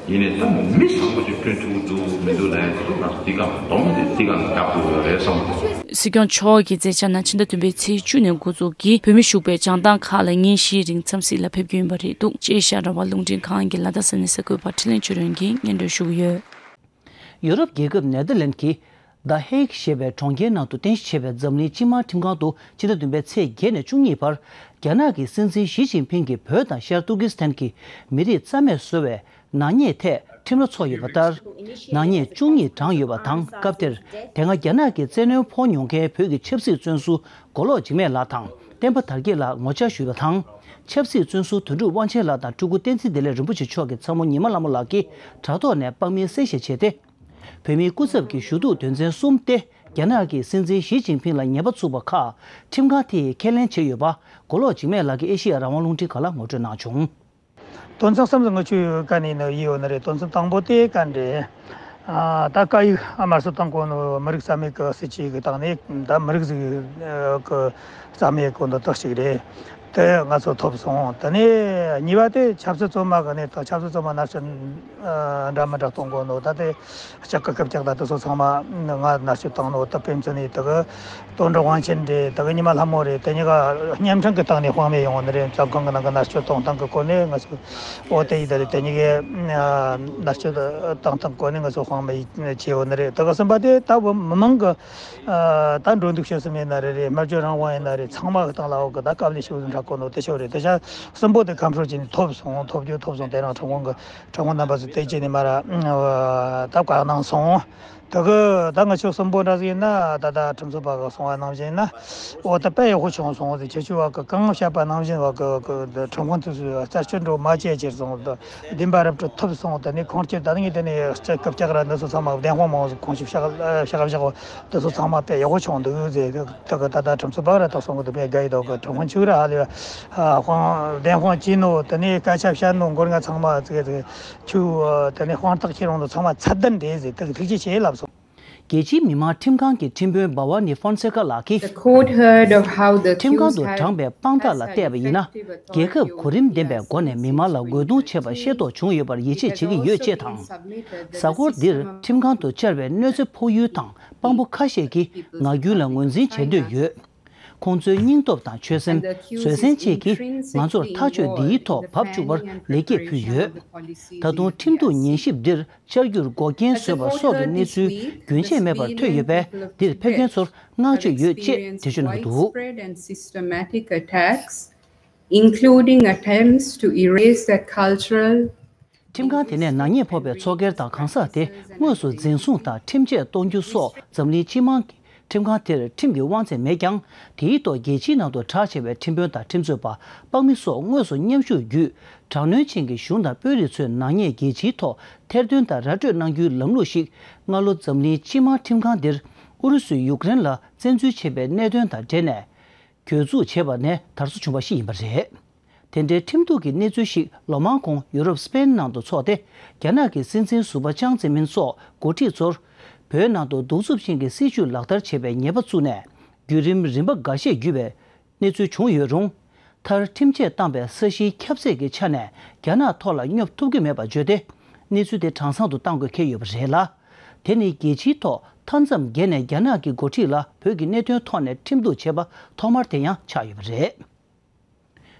ཡིན་ནའི་ད་མི་བཟང་པོ་ཅིག་བསྐྲུན་ཐུབ་ཀྱི་འདུག་མི་འདུག་ལབ་ཡ་དེ་ཚོ་ང་ཚོ་འདི་ག་སྡོམ་དེ་འདི་ག་ཡག་པོ་ཡོད་རེད་བསམ་གྱི་འདུག། སྲིད་སྐྱོང་མཆོག་གི་མཛད་འཆར་ནང་ཕྱི་ཟླ་བདུན་པའི་ཚེས་བཅུ་ནས་འགོ་འཛུགས་ཀྱིས་བོད་མི་བཞུགས་པའི་བྱང་ཐང་ཁག་ལ་ཉིན་བཞིའི་རིང་འཚམས་གཟིགས་ལ་ཕེབས་རྒྱུ་ཡིན་པ་རེད་འདུག། ཅེས་ཤར་ར་བ་རླུང་འཕྲིན་ཁང་གི་ལ་དྭགས་ས་གནས་གསར་འགོད་པ་འཕྲིན་ལས་ཆོས་སྒྲོན་གྱིས་སྙན་སྒྲོན་ཞུ་གི་ཡོད། ཡུ་རོབ་རྒྱལ་ཁབ་ནེ་དར་ལན་གྱི་The Hague ཞེས་པའི་གྲོང་ཁྱེར་ནང་དུ་རྟེན་གཞི་བྱས་པའི་འཛམ་གླིང་སྤྱི་དམངས་ཁྲིམས་ཁང་དུ་ཕྱི་ཟླ་བདུན་པའི་ཚེས་བརྒྱད་ནས་བཅུ་གཉིས་བར་རྒྱ་ནག་གི་སྲིད་འཛིན་ཞི་ཅིན་ཕིང་གིས་བོད་དང་ཤར་ཏུར་ཀི་སི་ཐན་གྱི་མི་རིགས་རྩ་མེད་བཟོ་བའི་ནག་ཉེས་ཐད་ཁྲིམས་ར་འཚོགས་ཡོད་པ་ལྟར། ནག་ཉེས་བཅུ་གཉིས་བགྲངས་ཡོད་པ་དང་། སྐབས་དེར་དེ་སྔ་རྒྱ་ནག་གི་བཙན་གནོན་ཕོག་མྱོང་མཁན་བོད་ཀྱི་ཆབ་སྲིད་བཙོན་ཟུར་མགོ་ལོག་འཇིགས་མེད་ལགས་དང་། བསྟན་པ་དར་རྒྱས་ལགས་ངོ་བཅར་ཞུས་པ་དང་། ཆབ་སྲིད་བཙོན་ཟུར་དོན་གྲུབ་དབང་ཆེན་ལགས་དང་སྤྲུལ་སྐུ་བསྟན་འཛིན་བདེ་ལེགས་རིན་པོ་ཆེ་མཆོག་གིས་ཚ་མོ་ཉི་མ་ལྷ་མོ་ལགས་ཀྱི་དྲ་ཐོག་ནས་དཔང་མིན་གསལ་བཤད་བྱས་ཏེ། བོད་མིའི་སྐུ་ཚབ་ཀྱི་ཞུ་གཏུག་དོན་ཚན་གསུམ་སྟེ། རྒྱ་ནག་གིས་སྲིད་འཛིན་ཞི་ཅིན་ཕིང་ལ་ཉེས་པ་བཙུགས་པ་ཁག་ཁྲིམས་ཁང་དེས་ཁས་ལེན་བྱས་ཡོད་པ། མགོ་ལོག་འཇིགས་མེད་ལགས་ཀྱིས་ཨེ་ཤེ་ཡ་རང་དབང་རླུང་འཕྲིན་ཁང་ལ་ངོ་སྤྲོད་གནང་བྱུང་། དོན་ཚན་གསུམ་ཟིག་ངི་ཆོས་ཡོད་ག་ནས་ནི་ཡིན་ཡོད་ནི་རེད། དོན་ཚན་དང་པོ་དེ་ག་འདྲ། ཨ། ད་སྐད་ཡིག་དམར་གསོད་བཏང་གོ་ནོ་མི་རིགས་རྩ་མེད་ཀྱི་སྲིད་ཇུས་ཀྱི་སྟེང་ནས་ད་མི་རིགས་ཟིག་གི་རྩ་མེད་གོ་འདི་དག་ཅིག་རེད། དེ་ང་ཚོ་ཐོབ་སོང་། དེ་ནས་གཉིས་པ་དེ་ཆབ་སྲིད་བཙོན་མ་གི་གནས་སྟངས། ཆབ་སྲིད་བཙོན་མ་མནར་གཅོད་འདྲ་མི་འདྲ་གཏོང་གོ་ནོ། ད་དེ་ལྕགས་ཀྱི་རྐུབ་བཀྱག་དང་དེ་ཚོ་ཚང་མ་ང་མནར་གཅོད་བཏང་ནོ། དེ་ཕན་ཚུན་ནས་དེ་གི་དོན་གྲུབ་དབང་ཆེན་རེད། དེ་གི་ཉི་མ་ལྷ་མོ་རེད། དེ་གཉིས་ཀ་བརྙན་འཕྲིན་གི་སྟེང་ནས་དཔང་མེད་ཡོང་ནི་རེད། བཙོན་ཁང་གི་ནང་གི་མནར་གཅོད་གཏོང་སྟངས་གི་སྐོར་ནས་ང་ཚོ། འོ་དེ་ཡིན་ད་རེད། དེ་གཉིས་ཀས་མནར་གཅོད་བཏང་སྟངས་སྐོར་ནས་ང་ཚོ་དཔང་མེད་བྱས་ཡོད་ནི་རེད། དེ་གི་གསུམ་པ་དེ་ད་བོད་མི་མང་གི་ད་འགྲོ་འདུག་བྱེད་ས་མེད་ན་རེ་རེ། སྨྲ་བརྗོད་རང་དབང་ཡིན་ན་རེ། ཚང་མ་གི་སྟེང་ལ་འོག་གི་ད་དཀའ་ལས་ཤུགས་འདྲ་གོ་ནོ་དེ་ཤོད་རེད། དེ་ཆ་གསུམ་པོ་དེ་ཁམས་ཕྱོགས་ཀྱི་ནས་ཐོབ་སོང་། ཐོབ་རྒྱུ་ཐོབ་སོང་། དེ་རིང་ཁྲིམས་ཁང་གི་ཁྲིམས་ཁང་རྣམ་པ་ཚོ་དེ་བྱས་ནས་མ་ར་ད་བཀའ་གནང་སོང་། དེ་གི་ད་ང་ཆོ་གསུམ་པོ་འདྲ་ཟིག་ཡིན་ན་ད་ད་ཁྲིམས་རྩོད་པ་གི་གསུང་བ་ནང་བཞིན་ན། འོ་ད་དཔེ་ཡག་པོ་བྱུང་སོང་ཟེར། ཁྱེད་ཆོ་བ་གི་གང་བཤད་པ་ནང་བཞིན་བ་གི་གི་ཁྲིམས་ཁང་དུ་རྩད་གཅོད་འགྲོ་མ་བྱས་ཕྱིར་སོང་། བདེན་པ་རབ་ཏུ་ཐོབ་སོང་། དེ་ནས་ཁོང་ཁྱེད་ད་ནི་དེ་ནས་སྐབས་བཀྱག་ར་འདི་ཚོ་ཚང་མ་བདེན་དཔང་མང་བོ་ཁོང་ཞིག་བཞག་བཞག་བཞག་དེ་ཚོ་ཚང་མ་དཔེ་ཡག་པོ་བྱུང་འདུག་ཟེར། དེ་གི་ད་ད་ཁྲིམས་རྩོད་པ་ར་ད་སོང་གི་འདུག་པས་དགའ་ཡི་འདུག་གི། ཁྲིམས་ཁང་ཆུ་ར་ཧ་ལས་དཔང་བདེན་དཔང་བྱས་ནོ། དེ་ནས་སྐད་ཆ་བཤད་ནོ་མགོ་ང་ཚང་མ་ཙི་གེ་ཙི་གེ་ཆུ་དེ་ནས་དཔང་རྟགས་ཁྱེར་ཡོང་དུ་ཚང་མ་ཚད་ལྡན་རེད་ཟེར། དེ་གི་ཐུགས་རྗེ་ཆེ་ལབ་སོང་། རྒྱལ་སྤྱིའི་མི་དམངས་ཁྲིམས་ཁང་གི་ཁྲིམས་དཔོན་བྷ་ཝ་ནི་ཧྥོན་སེ་ཁ་ལགས་ཀྱིས། The court heard of how the ཁྲིམས་ཁང་accused དུ་had དྲངས་པའི་དཔང་རྟགས་ལ་བལྟས་པ་ཡིན་ན། རྒྱལ་ཁབ་གོ་རིམ་ལྡན་པའི་སྒོ་ནས་མི་མང་ལ་རྒོལ་རྡུང་བྱས་པ་ཤེས་རྟོགས་བྱུང་ཡོད་པར་ཡིད་ཆེས་བྱེད་ཀྱི་ཡོད་ཅེས་དང་། གཟའ་འཁོར་འདིར་ཁྲིམས་ཁང་དུ་བཅར་བའི་གནོད་འཚེ་ཕོག་ཡུལ་དང་དཔང་པོ་ཁ་ཤས་ཀྱིས་ངག་རྒྱུན་ལ་ངོས་འཛིན་བྱེད་འདོད་ཡོད། ཁོང་ཚོའི་སྙིང་སྟོབས་དང་ཆོད་སེམས། བཟོད་བསྲན་བཅས་ཀྱིས་ང་ཚོར་ཐག་གཅོད་འདིའི་ཐོག་བབ་བཅུག་པར་ལེགས་སྐྱེས་ཕུལ་ཡོད། ད་དུང་ཁྲིམས་གཏུག་ཉན་ཞིབ་འདིར་བཅར་རྒྱུར་འགོག་རྐྱེན་བཟོས་པ་སོགས་ཀྱི་གནས་ཚུལ་རྒྱུན་ཆད་མེད་པར་ཐོན་ཡོད་པས། འདིར་ཕེབས་མཁན་ཚོར་བསྔགས་བརྗོད་ཡོད་ཅེས་འགྲེལ་བརྗོད་གནང་གི་འདུག། Widespread and systematic attacks, including attempts to erase their cultural ཁྲིམས་ཁང་དེ་ནས་ནག་ཉེས་ཕོག་པའི་ཚོགས་སྒེར་དང་གང་ཟག་དེ་དངོས་སུ་འཛིན་བཟུང་དང་ཁྲིམས་ཆད་གཏོང་རྒྱུ་སོགས་འཛམ་གླིང་སྤྱི་དམངས་ཀྱི་ཁྲིམས་ཁང་དེར་ཁྲིམས་ཀྱི་དབང་ཚད་མེད་ཀྱང་། དེའི་ཐོག་རྒྱལ་སྤྱིའི་ནང་དུ་གྲགས་ཆེ་བའི་ཁྲིམས་དཔོན་དང་ཁྲིམས་རྩོད་པ། དཔང་མི་སོགས་དངོས་སུ་མཉམ་ཞུགས་བརྒྱུད། དྲག་གནོན་ཅན་གྱི་གཞུང་དང་དཔོན་རིགས་ཚོས་ནག་ཉེས་རྒྱལ་སྤྱིའི་ཐོག་ཐེར་འདོན་དང་ར་སྤྲོད་གནང་རྒྱུའི་ལམ་ལུགས་ཤིག་སྔ་ལོ་འཛམ་གླིང་སྤྱི་དམངས་ཁྲིམས་ཁང་འདིར་ཨུ་རུ་སུས་ཡུཀ་རེན་ལ་བཙན་འཛུལ་བྱས་པའི་གནད་དོན་དང་འབྲེལ་ནས་གྱོད་འཛུགས་བྱས་པ་ནས་དར་སྲོལ་བྱུང་བ་ཞིག་ཡིན་པ་རེད། དེ་འདྲའི་ཁྲིམས་གཏུག་གི་གནས་ཚུལ་ཞིག་ལོ་མང་གོང་ཡུ་རོབ་སི་པེན་ནང་དུ་ཚོགས་ཏེ། རྒྱ་ནག་གི་སྲིད་འཛིན་ཟུར་པ་ཅང་ཙེ་མིན་སོགས་འགོ་ཁྲིད་ཚོར་བོད་ནང་དུ་གདུག་རྩུབ་ཅན་གྱི་སྲིད་བྱུས་ལག་བསྟར་བྱས་པའི་ཉེས་པ་བཙུགས་ནས་བརྒྱུད་རིམ་རིམ་པ་འགའ་ཤས་བརྒྱུད་པའི་གནས་ཚུལ་བྱུང་ཡོད་རུང་། མཐར་ཁྲིམས་ཆད་བཏང་པའི་ས་གཞིའི་ཁྱབ་ཚད་ཀྱི་ཆ་ནས་རྒྱ་ནག་ཐོག་ལ་སྙོབ་ཐུབ་ཀྱི་མེད་པ་བརྗོད་དེ། གནས་ཚུལ་དེ་གྲངས་ཚང་དུ་བཏང་དགོས་འཁེལ་ཡོད་པ་རེད་ལ། དེ་ནི་རྒྱལ་སྤྱིའི་ཐོག་མཐའ་མཚམས་བརྒལ་ནས་རྒྱ་ནག་གི་འགོ་ཁྲིད་ལ་བོད་ཀྱི་གནད་དོན་ཐོག་ནས་ཁྲིམས་གཏུག་བྱས་པ་ཐོག་མར་དེ་ཡང་ཆགས་ཡོད་པ་རེད།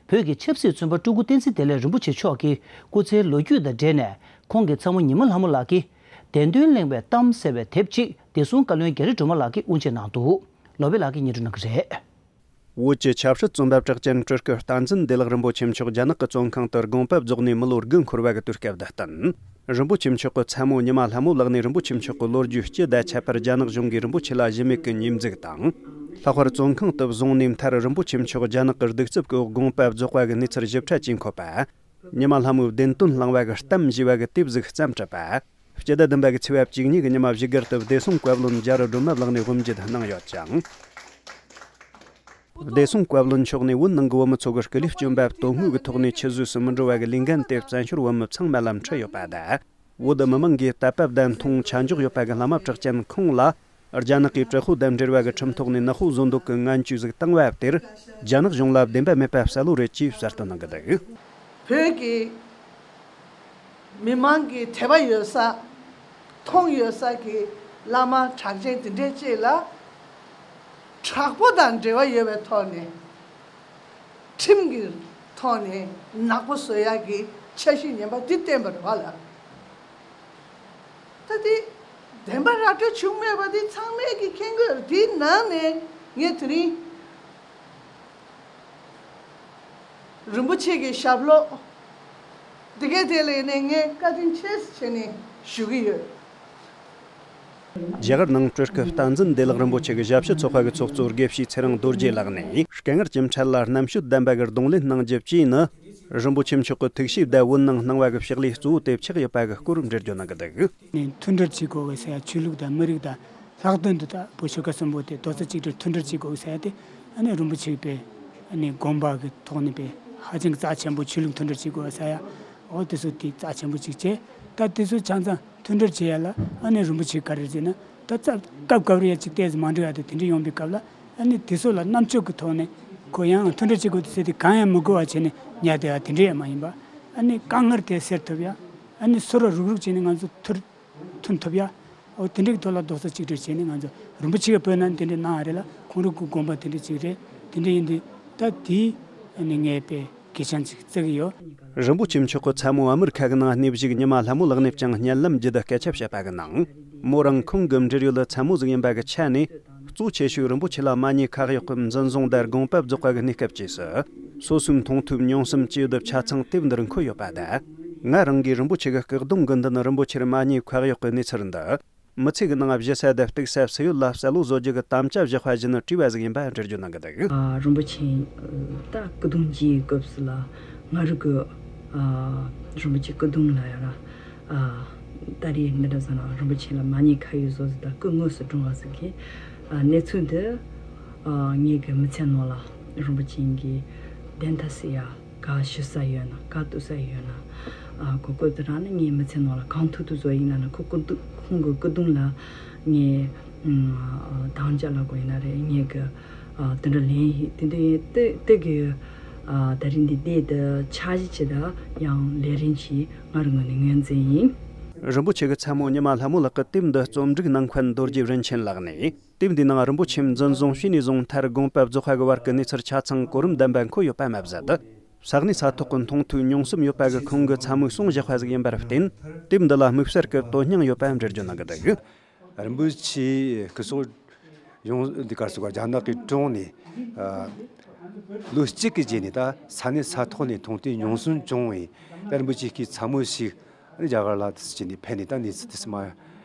བོད་ཀྱི་ཆབ་སྲིད་བཙོན་པ་སྤྲུལ་སྐུ་བསྟན་འཛིན་བདེ་ལེགས་རིན་པོ་ཆེ་མཆོག་གི་སྐུ་ཚེའི་ལོ་རྒྱུས་དང་འབྲེལ་ནས། ཁོང་གི་ཚ་མོ་ཉི་མ་ལྷ་མོ་ལགས་ཀྱིས་བདེན་དོན་གླེང་བའི་གཏམ་ཟེར་བའི་དེབ་ཅིག་བདེ་སྲུང་བཀའ་བློན་རྒྱ་རི་སྒྲོལ་མ་ལགས་ཀྱིས་དབུ་འབྱེད་གནང་འདུག། ལོ་པེ་ལགས་ཀྱིས་སྙན་སྒྲོན་གནང་གི་རེད། བོད་ཀྱི་ཆབ་སྲིད་བཙོན་པ་གྲགས་ཅན་སྤྲུལ་སྐུ་བསྟན་འཛིན་བདེ་ལེགས་རིན་པོ་ཆེ་མཆོག་རྒྱ་ནག་གི་བཙོན་ཁང་དུ་དགོངས་པ་རྫོགས་ནས་མི་ལོ་དགུ་འཁོར་བ་གི་དུས་སྐབས་དང་བསྟུན། རིན་པོ་ཆེ་མཆོག་གི་ཚ་མོ་ཉི་མ་ལྷ་མོ་ལགས་ནས་རིན་པོ་ཆེ་མཆོག་གི་ལོ་རྒྱུས་སྤྱི་དང་ཁྱད་པར་རྒྱ་ནག་གཞུང་གིས་རིན་པོ་ཆེ་ལ་གཞི་མེད་ཀྱི་ཉེས་འཛུགས་དང་། ལྷག་པར་བཙོན་ཁང་དུ་བཟུང་ནས་མཐར་རིན་པོ་ཆེ་མཆོག་རྒྱ་ནག་གི་གདུག་རྩུབ་ཀྱི་འོག་དགོངས་པ་རྫོགས་པ་གི་གནས་ཚུལ་ཞིབ་ཕྲ་ཇེ་འཁོད་པ། ཉི་མ་ལྷ་མོའི་བདེན་དོན་བླང་བ་གི་གཏམ་ཞེས་པ་གི་དེབ་ཟིག་བརྩམས་གྲུབ་པ། སྤྱི་ཟླ་བདུན་པ་གི་ཚེས་པ་བཅུ་གཉིས་ཀྱི་ཉི་མ་བཞུགས་སྒར་དུ་བདེ་སྲུང་བཀའ་བློན་རྒྱ་རི་སྒྲོལ་མ་ལགས་ནས་དབུ་འབྱེད་གནང་ཡོད་ཅིང་། བདེ་སྲུང་བཀའ་བློན་མཆོག་ནས་བོད་ནང་གི་བོད་མི་ཚོ་གི་སྐུ་ལུས་སྐྱོན་པ་དོན་དངོས་ཀྱི་ཐོག་ནས་ཆུད་ཟོས་སུ་མི་འགྲོ་བ་གི་ལས་འགན་དེ་བཙན་བྱོལ་བོད་མི་ཚང་མ་ལ་འཁྲི་ཡོད་པ་དང་། བོད་མི་མང་གིས་དད་པ་བདེན་མཐོང་ཆ་འཇོག་ཡོད་པ་གི་བླ་མ་གྲགས་ཅན་ཁོང་ལ། རྒྱ་ནག་གིས་དྲག་པོ་དང་འབྲེལ་བ་གི་ཁྲིམས་ཐོག་ནས་ནག་པོ་བཟོ་འདོད་ཀྱི་ངན་ཇུས་ཟིག་བཏང་བ་དེར། རྒྱ་ནག་གཞུང་ལ་བདེན་པ་མེད་པ་གསལ་ལོ་རེད་ཅེས་གསལ་སྟོན་གནང་གི་འདུག་བོད་ཀྱི་མི་མང་གི་དད་པ་ཡོད་ས། མཐོང་ཡོད་ས་གི་བླ་མ་གྲགས་ཅན་དེ་འདྲའི་ཅིག་ལ། དྲག་པོ་དང་འབྲེལ་བ་ཡོད་པའི་ཐོག་ནས། ཁྲིམས་ཀྱི་ཐོག་ནས་ནག་པོ་བཟོ་ཡག་གི་འཆར་གཞི་ངན་པ་འདི་བསྟན་པ་རེད་བ་ལ། ད་དེ་བདེན་པ་ར་སྤྲོད་བྱུང་མེད་པ་འདི་ཚང་མས་ཀྱིས་མཁྱེན་གྱི་ཡོད་རེད། དེའི་ནང་ནས་ངས་དེ་རིང་རིན་པོ་ཆེ་གི་ཞབས་ལོག་འདི་གའི་ཐད་ལ་ཡིན་ནའི་ངས་བཀའ་དྲིན་ཆེ་ཟེར་བྱས་ནས་ཞུ་གི་ཡོད། རྒྱ་གར་ནང་སྤྲུལ་སྐུ་བསྟན་འཛིན་བདེ་ལེགས་རིན་པོ་ཆེ་གི་ཞབས་ཕྱི་ཚོགས་པ་གི་ཚོགས་གཙོ་དགེ་བཤེས་ཚེ་རིང་རྡོ་རྗེ་ལགས་ནས། སྐད་ངར་གྱི་འཕྲལ་ལ་རྣམ་དཔྱོད་ལྡན་པ་གི་གདོང་ལེན་གནང་རྒྱུ་བཅས་ནི། རིན་པོ་ཆེ་མཆོག་གི་ཐུགས་བཞེད་དང་བོད་ནང་གནང་བ་གི་ཕྱག་ལས་གཙོ་བོ་དེ་ཆགས་ཡོད་པ་གི་སྐོར་འགྲེལ་བརྗོད་གནང་གི་འདུག་ནས་མཐུན་སྒྲིལ་བྱེད་དགོས་གི་ཟེར་ཡ། ཆོས་ལུགས་དང་མི་རིགས་དང་ལྷག་དོན་དུ་ད་བོད་ཆོལ་ཁ་གསུམ་པོ་དེ་རྡོག་རྩ་གཅིག་སྒྲིལ་མཐུན་སྒྲིལ་བྱེད་དགོས་གི་ཟེར་ཡ་དེ། ཨ་ནི་རིན་པོ་ཆེ་པའི་ཨ་ནི་དགོངས་པ་གི་ཐོག་ནས་པའི་ཧ་ཅང་གི་རྩ་ཆེན་པོ། ཆོས་ལུགས་མཐུན་སྒྲིལ་བྱེད་དགོས་གི་ཟེར་ཡ། འོ་དེ་ཚོ་དེ་རྩ་ཆེན་པོ་གཅིག་བྱས། ད་དེ་ཚོ་ཆ་ཚང་མཐུན་སྒྲིལ་བྱེད་ཡ་ལ་ཨ་ནི་རིན་པོ་ཆེ་ག་རེ་ཟེར་ན། ད་རྩ་སྐབས་སྐབས་རེ་ཡ་གཅིག་ཏོག་ཙམ་མ་འགྲིག་ཡ་དེ་དེ་འདྲ་ཡོང་པའི་སྐབས་ལ། ཨ་ནི་དེ་ཚོ་ལ་རྣམ་དཔྱོད་ཀྱི་ཐོག་ནས་ཁོ་ཡང་མཐུན་སྒྲིལ་བྱེད་དགོས་དུས་ཟེར་དུས་གང་ཡང་མི་དགོས་པ་བྱས་ནས་ཉལ་བསྡད་ཡ་དེ་འདྲ་ཡང་མ་ཡིན་པ། ཨ་ནི་དཀའ་ངལ་དེ་སེལ་ཐུབ་ཡ། ཨ་ནི་སོ་སོ་རུག་རུག་བྱས་ནས་ང་ཚོ་མཐུན་མཐུན་ཐུབ་ཡ། འོ་དེ་འདྲའི་ཐོག་ལ་རྡོག་རྩ་གཅིག་སྒྲིལ་བྱས་ནས་ང་ཚོ། རིན་པོ་ཆེ་གིས་བོད་ནང་དེ་འདྲ་གནང་བ་རེད་ལ། ཁོང་རང་གི་དགོངས་པ་དེ་འདྲ་གཅིག་རེད། དེ་འདྲ་ཡིན་དུས་ད་དེ་ཨ་ནི་ངས་དཔེ་གལ་ཆེན་ཅིག་བརྩི་གི་ཡོད། རིན་པོ་ཆེ་མཆོག་གི་ཚ་མོ་ཨ་མི་རི་ཁ་གི་ནང་གནས་བཞུགས་ཉི་མ་ལྷ་མོ་ལགས་ནས་ཀྱང་སྙན་ལམ་བརྒྱུད་དུ་སྐད་ཆ་བཤད་པ་གི་ནང་། མོ་རང་ཁོང་གི་འབྲེལ་ཡོད་ཚ་མོ་ཟིག་ཡིན་པ་གི་ཆ་ནས། གཙོ་ཆེ་ཤོས་རིན་པོ་ཆེ་ལ་མ་ཉེས་ཁག་གཡོགས་ཀྱི་འཛིན་བཟུང་དང་དགོངས་པ་རྫོགས་པ་གི་གནས་སྐབས་རྗེས་སུ། སོ་སོའི་མཐོང་ཐོས་མྱོང་གསུམ་ཅི་ཡོད་ཆ་ཚང་དེབ་འདིར་འཁོད་ཡོད་པ་དང་། ང་རང་གིས་རིན་པོ་ཆེ་གི་སྐུ་གདུང་གི་མདུན་ནས་རིན་པོ་ཆེར་མ་ཉེས་ཁག་གཡོགས་ཀྱི་གནས་ཚུལ་འདི། མི་ཚེ་གི་ནང་བཞུགས་ས་དང་གཏུགས་ས་སུ་ཡོད་ལ་གསལ་བོ་བཟོ་རྒྱུ་གི་དམ་བཅའ་བཞག་པ་བཞིན་བྲིས་པ་ཟིག་ཡིན་པ་འགྲེལ་བརྗོད་གནང་གི་འདུག་ཨ། རིན་པོ་ཆེ་ད་སྐུ་གདུང་གི་སྐབས་སུ་ལ་ང་རང་གི། ཨ། རིན་པོ་ཆེ་སྐུ་གདུང་ལ་ཡང་ར། ཨ། ད་རེས་འདི་འདྲ་ཟེར་ན་རིན་པོ་ཆེ་ལ་མ་ཉེས་ཁག་གཡོགས་བཟོ་ཟིག་དང་སྐུ་དངོས་སུ་བཀྲོངས་པ་ཟིག་གི། ཨ། གནས་ཚུལ་འདི། ཨ། ངེད་ཀྱི་མི་ཚེ་ནང་ལ་རིན་པོ་ཆེ་གི་བདེན་མཐའ་གསལ་ཡ། ག་ཞུ་ས་ཡོད་ན། ག་གཏུགས་ས་ཡོད་ན། ཨ། གོ་སྐབས་དེ་རག་ན་ངའི་མི་ཚེ་ནང་ལ་གང་ཐུབ་ཐུབ་བཟོ་ཡིན་ལབ་ན། ཁོ་སྐུ་གདུང་། ཁོང་གི་སྐུ་གདུང་ལ་ངས། ཨ། དམ་བཅའ་ལབ་དགོས་ཡིན་ན་རེད། ངས་གི། ཨ། དེ་འདྲ་ལེན་ཡིན། དེ་འདྲ་ཡིན་དེ་དེ་གི། ཨ། ད་རིང་འདི་བསྡད་དེ་འཆར་གཞི་ཅིག་དང་ཡང་ལས་རིམ་ཅིག་ང་རང་ངོས་ནས་ངོས་འཛིན་ཡིན། རིན་པོ་ཆེ་གི་ཚ་མོ་ཉི་མ་ལྷ་མོ་ལགས་ཀྱི་དེབ་འདི་རྩོམ་སྒྲིག་གནང་མཁན་རྡོ་རྗེ་རིན་ཆེན་ལགས་ནས། དེབ་འདིའི་ནང་རིན་པོ་ཆེ་འཛིན་བཟུང་བྱས་ནས་བཟུང་མཐར་དགོངས་པ་རྫོགས་པ་གི་བར་གྱི་གནས་ཚུལ་ཆ་ཚང་གོ་རིམ་ལྡན་པ་འཁོད་ཡོད་པ་མ་ཟད། ས་གནས་ས་ཐོག་གི་མཐོང་ཐོས་མྱོང་གསུམ་ཡོད་པ་གི་ཁོང་གི་ཚ་མོས་གསུངས་བཞག་པ་ཟིག་ཡིན་པར་བརྟེན། དེབ་འདི་ལ་དམིགས་བསལ་གྱི་དོན་སྙིང་ཡོད་པ་འགྲེལ་བརྗོད་གནང་གི་འདུག་རིན་པོ་ཆེ་སྐུ་སྲོག་ཡོང་འདི་གར་སོང་ག་རྒྱ་ནག་གིས་བཀྲོངས་ནས། ཨ། ལོ་གཅིག་གི་རྗེས་ནས་ད་ས་གནས་ས་ཐོག་ནས་མཐོང་ཐོས་མྱོང་གསུམ་བྱུང་བའི་ད་རིན་པོ་ཆེ་གི་ཚ་མོ་ཞིག་རྒྱ་གར་ལ་དེ་ཕྱིན་ནས་ཕེབས་ནས་ད་གནས་ཚུལ་དེ་མ།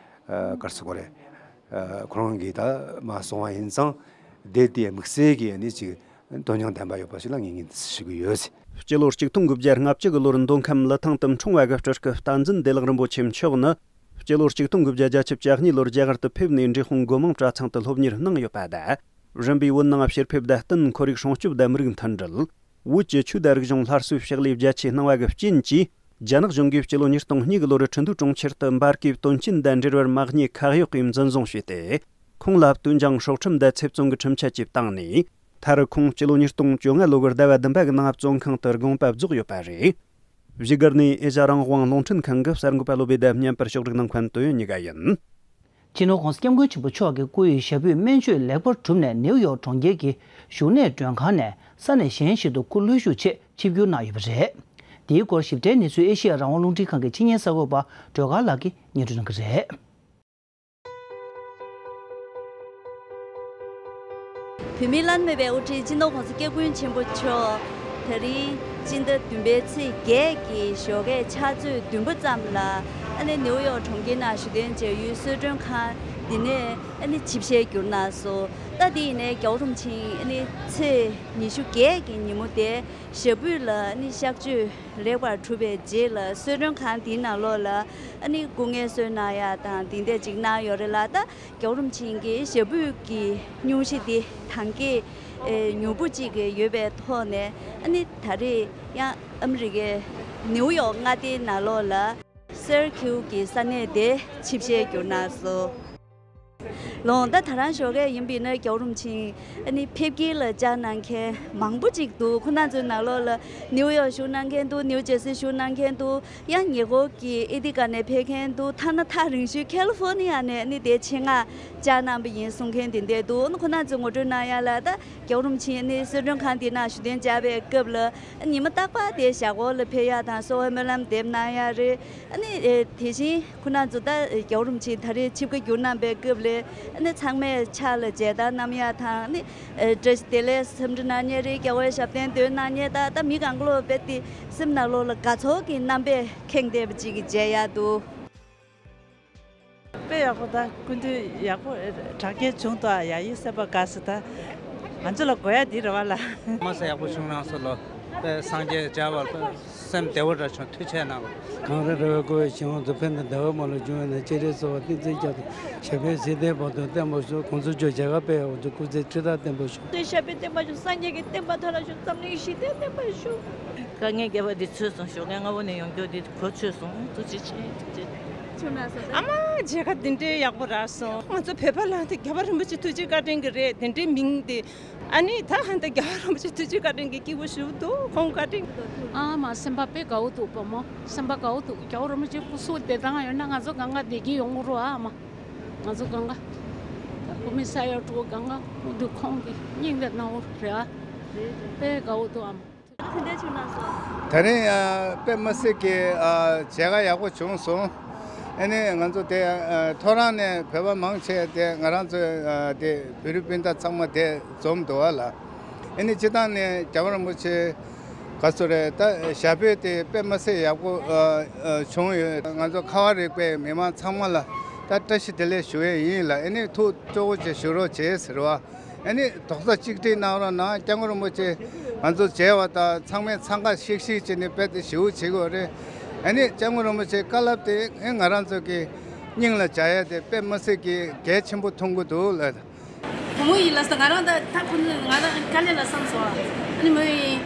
ཨ། གར་སོང་ག་རེད། ཨ། ཁོ་རང་གིས་ད་མ་གསུངས་པ་ཡིན་ཙང་། དེབ་དེ་དམིགས་བསལ་གྱི་ནི་ཅིག་དོན་སྙིང་ལྡན་པ་ཡོད་པ་ཞིག་ལ་ངེས་ངེས་ཞུ་གི་ཡོད། སྤྱི་ལོ་གཅིག་སྟོང་དགུ་བརྒྱ་ལྔ་བཅུ་གི་ལོར་མདོ་ཁམས་ཀླུ་ཐང་དུ་འཁྲུངས་པ་གི་སྤྲུལ་སྐུ་བསྟན་འཛིན་བདེ་ལེགས་རིན་པོ་ཆེ་མཆོག་ནི། སྤྱི་ལོ་གཅིག་སྟོང་དགུ་བརྒྱ་བརྒྱད་ཅུ་གྱ་གཉིས་ལོར་རྒྱ་གར་དུ་ཕེབས་ནས་འབྲས་སྤུངས་སྒོ་མང་གྲྭ་ཚང་དུ་སློབ་གཉེར་གནང་ཡོད་པ་དང་། རིམ་པས་བོད་ནང་ཕྱིར་ཕེབས་དང་བསྟུན་ཁོར་ཡུག་སྲུང་སྐྱོབ་དང་མི་རིགས་མཐུན་སྒྲིལ། བོད་ཀྱི་ཆོས་དང་རིག་གཞུང་སླར་གསོའི་ཕྱག་ལས་རྒྱ་ཆེ་གནང་བ་གི་རྐྱེན་གྱིས། རྒྱ་ནག་གཞུང་གིས་སྤྱི་ལོ་ཉིས་སྟོང་གཉིས་གི་ལོར་ཁྲིན་ཏུའུ་གྲོང་ཁྱེར་དུ་འབར་གས་དོན་རྐྱེན་དང་འབྲེལ་བར་མ་ཉེས་ཁག་གཡོགས་ཀྱིས་འཛིན་བཟུང་བྱས་ཏེ། ཁོང་ལ་དོན་སྦྱང་སྲོག་ཁྲིམས་དང་ཚེ་བཙོན་གྱི་ཁྲིམས་ཆད་ཅིག་བཏང་ནས། མཐར་ཁོང་སྤྱི་ལོ་ཉིས་སྟོང་བཅོ་ལྔ་ལོ་གི་ཟླ་བ་བདུན་པ་གི་ནང་བཙོན་ཁང་དུ་དགོངས་པ་རྫོགས་ཡོད་པ་རེད། བཞུགས་སྒར་ནས་ཨེ་ཤ་རང་དབང་རླུང་འཕྲིན་ཁང་གི་གསར་འགོད་པ་བློ་བྷེ་དང་མཉམ་པར་ཕྱོགས་སྒྲིག་གནང་མཁན་དོན་ཡོད་ཉི་ག་ཡིན། སྤྱི་ནོར་༸གོང་ས་༸སྐྱབས་མགོན་ཆེན་པོ་མཆོག་གི་སྐུའི་ཞབས་པུས་སྨན་བཅོས་ལེགས་པར་གྲུབ་ནས། ནེའུ་ཡོག་གྲོང་ཁྱེར་གྱི་བཞུགས་གནས་མགྲོན་ཁང་ནས་ས་གནས་གཞན་ཞིག་ཏུ་སྐུ་ལྷོད་བཞུགས་ཆེད་ཆིབས་བསྒྱུར་གནང་ཡོད་པ་རེད། འདིའི་སྐོར་ཞིབ་ཕྲའི་གནས་ཚུལ་ཨེ་ཤེ་ཡ་རང་དབང་རླུང་འཕྲིན་ཁང་གི་ཕྱི་ཉིན་གསར་འགོད་པ་སྒྲོལ་དཀར་ལགས་ཀྱིས་སྙན་སྒྲོན་གནང་གི་རེད། བོད་མིའི་བླ་ན་མེད་པའི་དབུ་ཁྲིད་སྤྱི་ནོར་༸གོང་ས་༸སྐྱབས་མགོན་ཆེན་པོ་མཆོག་ད་རིང་སྤྱི་ཟླ་བདུན་པའི་ཚེས་བརྒྱད་ཀྱི་ཞོགས་ཀའི་ཕྱག་ཚོད་བདུན་པ་ཙམ་ལ། ཨ་ནི་ནེའུ་ཡོག་གྲོང་ཁྱེར་ནང་བཞུགས་གདན་འཇགས་ཡུལ་གསོལ་མགྲོན་ཁང་འདི་ནས་ཨ་ནི་ཆིབས་ཞལ་བསྒྱུར་གནང་སོང་། ད་དེ་ཡིན་ནའི་རྒྱལ་བ་རིན་པོ་ཆེ་ཨ་ནི་ཚེས་ཉི་ཤུ་བརྒྱད་ཀྱི་ཉིན་མོ་དེ་ཞབས་པུས་ལ་ཨ་ནི་གཤག་བཅོས་ལེགས་པར་གྲུབ་པའི་རྗེས་ལ། གསོལ་མགྲོན་ཁང་འདིའི་ནང་ལོགས་ལ་ཨ་ནི་སྐུ་ངལ་གསོ་གནང་ཡ་དང་དེ་འདྲ་ཅིག་གནང་ཡོད་རེད་ལ། ད་རྒྱལ་བ་རིན་པོ་ཆེ་གི་ཞབས་པུས་ཀྱི་སྙུང་གཞི་དེ་ཐང་གའི་ཨེ་མྱུར་པོ་གཅིག་གི་ཡོད་པའི་ཐོག་ནས། ཨ་ནི་ད་རེས་ཡང་ཨ་མི་རི་ཀའི་ནེའུ་ཡོག་མངའ་སྡེའི་ནང་ལོགས་ལ་སེར་ཁིའུ་གི་ས་གནས་དེ་ཆིབས་ཞལ་བསྒྱུར་གནང་སོང་། ལོང་ད་ད་རང་ཞོགས་ཀས་ཡིན་པས་ན་རྒྱལ་བ་རིན་པོ་ཆེ་ཨ་ནི་ཕེབས་སྐྱེལ་ལ་བཅར་གནང་མཁན་མང་པོ་ཅིག་འདུག་ཁོ་རང་ཚོའི་ནང་ལོགས་ལ་ནིའུ་ཡོག་བཞུགས་གནང་མཁན་འདུག་ནིའུ་ཇེར་སི་བཞུགས་གནང་མཁན་འདུག་ཡང་ཉེ་འཁོར་གྱི་ཨེ་ཏི་ཀ་ནས་ཕེབས་མཁན་འདུག་ཐ་ན་ཐག་རིང་ཤོས་ཁ་ལི་ཧྥོར་ནི་ཡ་ནས་ནི་དེ་ཆེད་མངགས་བཅར་གནང་པ་ཡིན་གསུང་མཁན་དེ་འདྲས་འདུག་ཁོ་རང་ཚོས་ངོ་སྤྲོད་གནང་ཡ་ལ་ད་རྒྱལ་བ་རིན་པོ་ཆེ་ནི་གསོལ་མགྲོན་ཁང་དེ་ནང་བཞུགས་གདན་འཇགས་པའི་སྐབས་ལ་ཉི་མ་རྟག་པར་དེ་ཞག་འཁོར་ལ་ཕེབས་ཡ་དང་གསོལ་བ་སྨོན་ལམ་འདེབས་གནང་ཡ་རེད། ཨ་ནི་དེ་བཞིན་ཁོ་རང་ཚོ་ད་རྒྱལ་བ་རིན་པོ་ཆེ་ད་རེས་ཆིབས་ཁ་བསྒྱུར་གནང་པའི་སྐབས་ལ་ཨ་ནི་ཚང་མས་ཕྱག་ལ་མཇལ་དར་བསྣམས་ཡ་དང་ཨ་ནི་བཀྲ་ཤིས་བདེ་ལེགས་འཚམས་འདྲི་གནང་མཁན་རེད། རྒྱལ་བའི་ཞབས་བརྟན་འདོན་གནང་མཁན་ད་ད་མི་གང་ག་ལོ་རྦད་དེ་སེམས་ནང་ལོགས་ལ་དགའ་ཚོར་གྱི་རྣམ་པས་ཁེངས་བསྡད་པ་ཅིག་མཇལ་ཡ་འདུག་དཔེ་ཡག་པོ་ད་སྐུ་མདུན་ཡག་པོ་དྲག་སྐྱེད་བྱུང་དོ། ཡ་ཡི་སེམས་པ་དགའ་སི་ད་ང་ཚོ་ལ་དགོས་ཡ་འདི་རེད་བ་ལ། མ་ས་ཡག་པོ་བྱུང་རང་སོ་ལོ། དཔེ་སངས་རྒྱས་མཇལ་བར་དཔེ་སེམས་བདེ་བོ་འདྲ་བྱུང་། ཐུགས་རྗེ་གནང་། གངས་རི་ར་བས་བསྐོར་བའི་ཞིང་ཁམས་སུ། ཕན་དང་བདེ་བ་མ་ལུས་འབྱུང་བའི་གནས། སྤྱན་རས་གཟིགས་དབང་བསྟན་འཛིན་རྒྱལ་དང་། ཞབས་པད་སྲིད་མཐའི་བར་དུ་བརྟན་པར་ཤོག་གོང་ཚུགས་མཆོག་མཇལ་ཁ་དཔལ་ཡག་པོ་བྱུང་། སྐུ་ཚེ་ཁྲི་ཕྲག་བརྟན་པར་ཤོག་ཚེ་ཞབས་པད་བརྟན་པར་ཤོག་སངས་རྒྱས་ཀྱི་བསྟན་པ་མཐའ་ལ་ཤོག་འཛམ་གླིང་ཞི་བདེ་བརྟན་པར་ཤོག་དཀའ་ངལ་བརྒྱད་པ་འདི་ཚུད་སོང་། ཞོགས་ཀས་སྔ་པོ་ནས་ཡོང་རྒྱུ་འདི་གོ་ཚོད་སོང་། ཐུགས་རྗེ་ཆེ། ཐུགས་རྗེ་ཆེ། ཨ་མ་མཇལ་ཁ་འདི་འདྲའི་ཡག་པོ་རག་སོང་། ང་ཚོ་བོད་པ་ལ་དེ་རྒྱལ་བ་རིན་པོ་ཆེ་ཐུགས་རྗེ་བཀའ་དྲིན་གྱི་རེད། དེ་འདྲའི་མིང་དེ་ཨ་ནི་ད་ཧན་ད་རྒྱལ་བ་རིན་པོ་ཆེ་ཐུགས་རྗེ་བཀའ་དྲིན་གྱི་སྐྱིད་པོ་ཞུ་འདུག་ཁོང་བཀའ་དྲིན། ཨ་མ་སེམས་པ་དཔེ་དགའ་བོ་འདུག་བུ་མོ་སེམས་པ་དགའ་བོ་འདུག་རྒྱལ་བ་རིན་པོ་ཆེ་སྐུ་གཟུགས་བདེ་ཐང་ཡོད་ན་ང་ཚོ་གང་ག་བདེ་སྐྱིད་ཡོང་གི་རེད། ཨ་མ་ང་ཚོ་གང་ག་བུད་མེད་ས་ཡ་དྲུག་གང་ག་འདུག་ཁོང་གི་སྙིང་དང་རྣ་བོ་རེད། ཨ་དཔེ་དགའ་བོ་འདུག་ཨ་མ། ད་རིང་ཨ་དཔེ་མི་སྲིད་ཀྱི་ཨ་མཇལ་ཁ་ཡག་པོ་བྱུང་སོང་། ཨ་ནི་ང་ཚོ་དེ་ཨ་ཐོ་རངས་ནས་བོད་པ་མང་ཆེ་དེ་ང་རང་ཚོའི་ཨ་དེ་བོད་རིགས་སྤུན་ཟླ་ཚང་མ་དེ་འཛོམས་འདུག་བ་ལ། ཨ་ནི་སྤྱིར་བཏང་ནས་རྒྱལ་བ་རིན་པོ་ཆེ་ག་ཚོད་རེད། ད་ཞབས་པད་དེ་དཔེ་མི་སྲིད་ཡག་པོ་ཨ་ཨ་བྱུང་ཡོད། ང་ཚོ་ཁ་བ་རིག་པའི་མི་མང་ཚང་མ་ལ་ད་བཀྲ་ཤིས་བདེ་ལེགས་ཞུ་ཡས་ཡིན་ལ། ཨ་ནི་ཐུགས་སྤྲོ་བོ་བྱེད་ཞུ་རོགས་བྱེད་ཟེར་བ། ཨ་ནི་རྡོག་རྩ་གཅིག་སྒྲིལ་གནང་རོགས་གནང་། སྐྱབས་མགོན་རིན་པོ་ཆེ་ང་ཚོ་མཇལ་བ་དང་ཚང་མས་འཚང་ཁ་ཤིག་ཤིག་བྱས་ནས་རྦད་དེ་ཞེ་པོ་བྱེད་དགོས་རེད། ཨ་ནི་སྐྱབས་མགོན་རིན་པོ་ཆེའི་བཀའ་སློབ་དེ་ཨེ་ང་རང་ཚོ་གི་སྙིང་ལ་འཇགས་ཡ་དེ་དཔེ་མི་སྲིད་ཀྱི་གལ་ཆེན་པོ་མཐོང་གི་འདུག་ལ། བུ་མོ་ཡིན་ལ་ས་ང་རང་ད་ད་ཁོ་ཚོ་ང་རང་དཀའ་ལས་ལ་བསམ་སོང་། ཨ་ནི་མོ་ཡིན།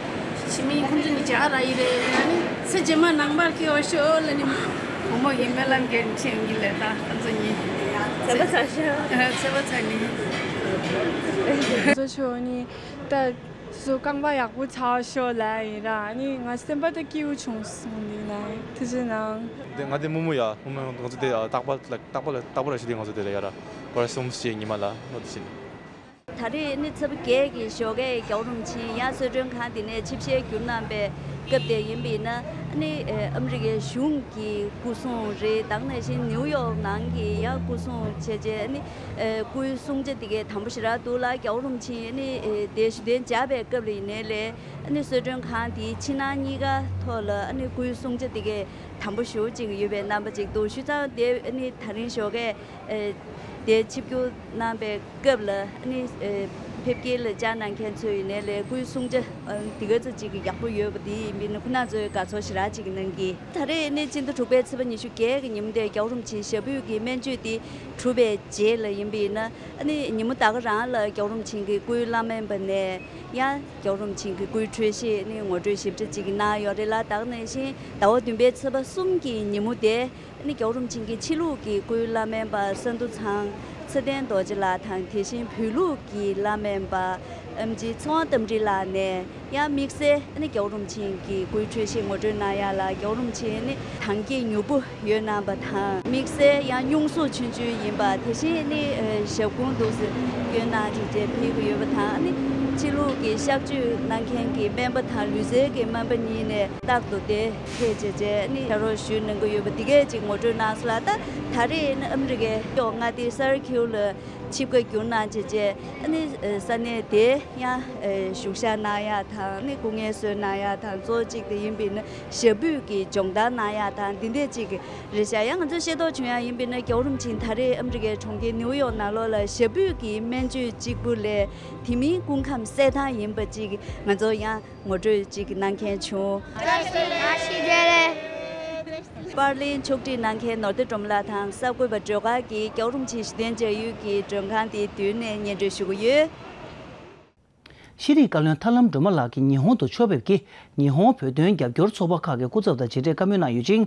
ཞི་མི་ཁོང་ཚོ་གཉིས་ཇ་ར་ཡི་རེད། ཨ་ནི་ཚེ་རྗེས་མ་ནང་པར་སྐྱེ་བར་ཤོག་ལ་ནི། བུ་མོ་ཡིན་སྨོན་ལམ་རྒན་ཆེན་གྱི་ལས་དང་ཁོང་ཚོ་གཉིས། ཚེ་བ་ཚ་ཤ། ཚེ་བ་ཚ་ནི། ཚོ་ཆོ་ནི་ད་སུ་རྐང་པ་ཡག་པོ་ཚ་བ་ཤོག་ལ་ཡིན་ར། ཨ་ནི་ང་སེམས་པ་ད་སྐྱིད་པོ་བྱུང་སོང་ནི་ན་ཐུགས་རྗེ་གནང་། དེ་ང་དེ་མུ་མུ་ཡ་མུ་མུ་ང་ཚོ་དེ་རྟག་པར་རྟག་པར་རྟག་པར་ཞིག་དེ་ང་ཚོ་དེ་ལ་ཡ་ར་སྐོར་གསུམ་བཞི་ཉི་མ་ལ་ནོ་དེ་བཞིན། ད་རེས་ནི་ཚེས་པ་བརྒྱད་ཀྱི་ཞོགས་ཀས་རྒྱལ་བ་རིན་པོ་ཆེ་ཡང་གསོལ་མགྲོན་ཁང་འདི་ནས་ཆིབས་ཞལ་བསྒྱུར་གནང་པའི་སྐབས་དེ་ཡིན་པས་ན་ནི་ཨ་མི་རི་ཀའི་གཞུང་གི་སྐུ་སྲུང་རེད། དེ་ནང་བཞིན་ནིའུ་ཡོག་ནང་གི་ཡང་སྐུ་སྲུང་བྱས་རྗེས་ནི་སྐུའི་སྲུང་བྱ་འདི་གའི་དམ་པོ་ཞེ་དྲག་འདུག་ལ། རྒྱལ་བ་རིན་པོ་ཆེ་ནི་དེ་བཞུགས་གདན་འཇགས་པའི་སྐབས་ལ་ཡིན་ནའི་ལས་ནི་གསོལ་མགྲོན་ཁང་འདིའི་ཕྱི་ནང་གཉིས་ཀ་ཐོག་ལ་ནི་སྐུའི་སྲུང་བྱ་འདི་གའི་དམ་པོ་ཞེ་པོ་ཅིག་ཡོད་པའི་རྣམ་པ་ཅིག་འདུག་བྱས་ཙང་དེ་ནི་ད་རིང་ཞོགས་ཀས། ཨེ། དེ་ཆིབས་བསྒྱུར་གནང་པའི་སྐབས་ལ་ནི་ཨེ། ཕེབས་སྐྱེལ་ལ་བཅར་གནང་མཁན་ཚོ་ཡིན་ནའི་ལས་སྐུའི་སྲུང་བྱ་ཨ། འདི་ག་ཚོད་ཅིག་ཡག་པོ་ཡོད་པ་དེ་ཡིན་པས་ན་ཁོ་རང་ཚོས་དགའ་ཚོར་ཞེ་དྲག་ཅིག་གནང་གི། ད་རེས་ནི་སྤྱི་ཟླ་དྲུག་པའི་ཚེས་པ་ཉི་ཤུ་བརྒྱད་ཀྱི་ཉིན་མོ་དེ་རྒྱལ་བ་རིན་པོ་ཆེའི་ཞབས་པུས་ཀྱི་སྨན་བཅོས་དེ་གྲུབ་པའི་རྗེས་ལ་ཡིན་པས་ན་ཨ་ནི་ཉིན་མོ་ད་ག་རང་ལ་རྒྱལ་བ་རིན་པོ་ཆེ་གི་སྐུའི་བླ་སྨན་པ་ནས་ཡང་རྒྱལ་བ་རིན་པོ་ཆེ་གི་སྐུའི་འཕྲོད་བཞེས་ནི་ངོ་སྤྲོད་ཞིབ་ཕྲ་ཅིག་གནང་ཡོད་རེད་ལ། དེ་ནང་བཞིན་ཟླ་བ་བདུན་པའི་ཚེས་པ་གསུམ་གྱི་ཉིན་མོ་དེ། ནི་རྒྱལ་བ་རིན་པོ་ཆེ་གི་ཕྱི་ལུགས་ཀྱི་སྐུའི་བླ་སྨན་པ་ས་འདུ་ཚང་ཚེ་བརྟན་རྡོ་རྗེ་ལགས་དང་། དེ་བཞིན་བོད་ལུགས་ཀྱི་བླ་སྨན་པ་ཨེམ་ཆི་ཚེ་དབང་རྟ་མགྲིན་ལགས་ནས་ཡང་དམིགས་བསལ་ནི་རྒྱལ་བ་རིན་པོ་ཆེ་གི་སྐུའི་འཕྲོད་བཞེས་ངོ་སྤྲོད་གནང་ཡ་ལ། རྒྱལ་བ་རིན་པོ་ཆེ་ནི་ཐང་སྐད་མྱུར་པོ་ཡོད་གནང་པ་དང་། དམིགས་བསལ་ཡང་སྙུང་གཟུགས་ཆུང་ཆུང་ཡིན་པ། དེ་བཞིན་ནི་ཞབས་ཁུང་འདུག་སེ་སྐྱོན་གནང་བྱས་རྗེས་ཕེབས་ཀྱི་ཡོད་པ་དང་། ནི་ཕྱི་ལུགས་ཀྱི་གཤག་བཅོས་གནང་མཁན་གྱི་སྨན་པ་དང་ལུས་རྩལ་གྱི་སྨན་པ་གཉིས་ནས་རྟག་ཏུ་དེ། ཕེབས་བྱས་རྗེས་ནི་ཕྱག་རོགས་ཞུས་གནང་གི་ཡོད་པ་འདི་གས་ཅིག་ངོ་སྤྲོད་གནང་སོང་ལ། ད་ད་རེས་ནི་ཨ་མི་རི་ཀའི་ཡོག་མངའ་སྡེའི་སར་ཁིའུ་ལ་ཆིབས་ཁ་བསྒྱུར་གནང་བྱས་རྗེས་ནི་ས་གནས་དེ་ཡང་བཞུགས་ཞག་གནང་ཡག་དང་ནི་སྐུ་ངལ་གསོ་གནང་ཡག་དང་གཙོ་བོ་གཅིག་དེ་ཡིན་པས་ན་ཞབས་པུས་ཀྱི་སྦྱོང་བརྡར་གནང་ཡག་དང་འདི་འདྲས་ཅིག་རེད་ཤག་ཡང་ང་ཚོས་ཤེས་རྟོགས་བྱུང་ཡག་ཡིན་པས་ན་རྒྱལ་བ་རིན་པོ་ཆེ་ད་རེས་ཨ་མི་རི་ཀའི་གྲོང་ཁྱེར་ནིའུ་ཡོག་ནང་ལོགས་ལ་ཞབས་པུས་ཀྱི་སྨན་བཅོས་གཅིག་པུ་ལས་དེ་མིན་སྐུ་ཁམས་གསལ་ཐང་ཡིན་པ་ཅིག་ང་ཚོ་ཡང་། ངོ་སྤྲོད་ཅིག་གནང་མཁན་བྱུང་། པར་ལེན་ཕྱོགས་སྒྲིག་གནང་མཁན་ནོར་བདེ་སྒྲོལ་མ་ལགས་དང་གསར་འགོད་པ་སྒྲོལ་དཀར་གྱིས་རྒྱལ་བ་རིན་པོ་ཆེ་ཞུ་གཏན་འཇགས་ཡུལ་གྱི་མགྲོན་ཁང་དེའི་མདུན་ནས་སྙན་སྒྲོན་ཞུ་གི་ཡོད། ཤེས་རིག་བཀའ་བློན་ཐར་ལམ་སྒྲོལ་མ་ལགས་ཀྱིས་ཉི་ཧོང་དུ་ཕྱོགས་ཕེབས་ཀྱིས་ཉི་ཧོང་བོད་དོན་རྒྱབ་སྐྱོར་ཚོགས་པ་ཁག་གི་སྐུ་ཚབ་དང་མཇལ་འཕྲད་བཀའ་མོལ་གནང་ཡོད་ཅིང་།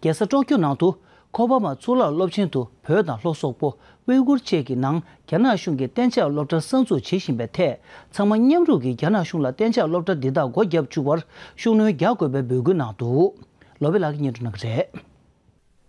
རྒྱལ་ས་ཀྲོ་ཀྱོ་ནང་དུ། ཁོ་པ་མ་གཙུག་ལག་སློབ་ཆེན་དུ་བོད་དང་ལྷོ་སོག་པོ། ཝེ་གུར་བཅས་ཀྱི་ནང་རྒྱ་ནག་གཞུང་གིས་གཏན་འཇགས་སློབ་གྲྭ་གསར་འཛུགས་བྱེད་བཞིན་པའི་ཐད། ཚང་མ་མཉམ་རུབ་ཀྱིས་རྒྱ་ནག་གཞུང་ལ་གཏན་འཇགས་སློབ་གྲྭ་འདི་དག་སྒོ་བརྒྱབ་བཅུག་པར་ཤུགས་སྣོན་རྒྱག་དགོས་པའི་འབོད་སྐུལ་གནང་འདུག། ལོ་པའི་ལགས་ཀྱིས་སྙན་སྒྲོན་གནང་གི་རེད།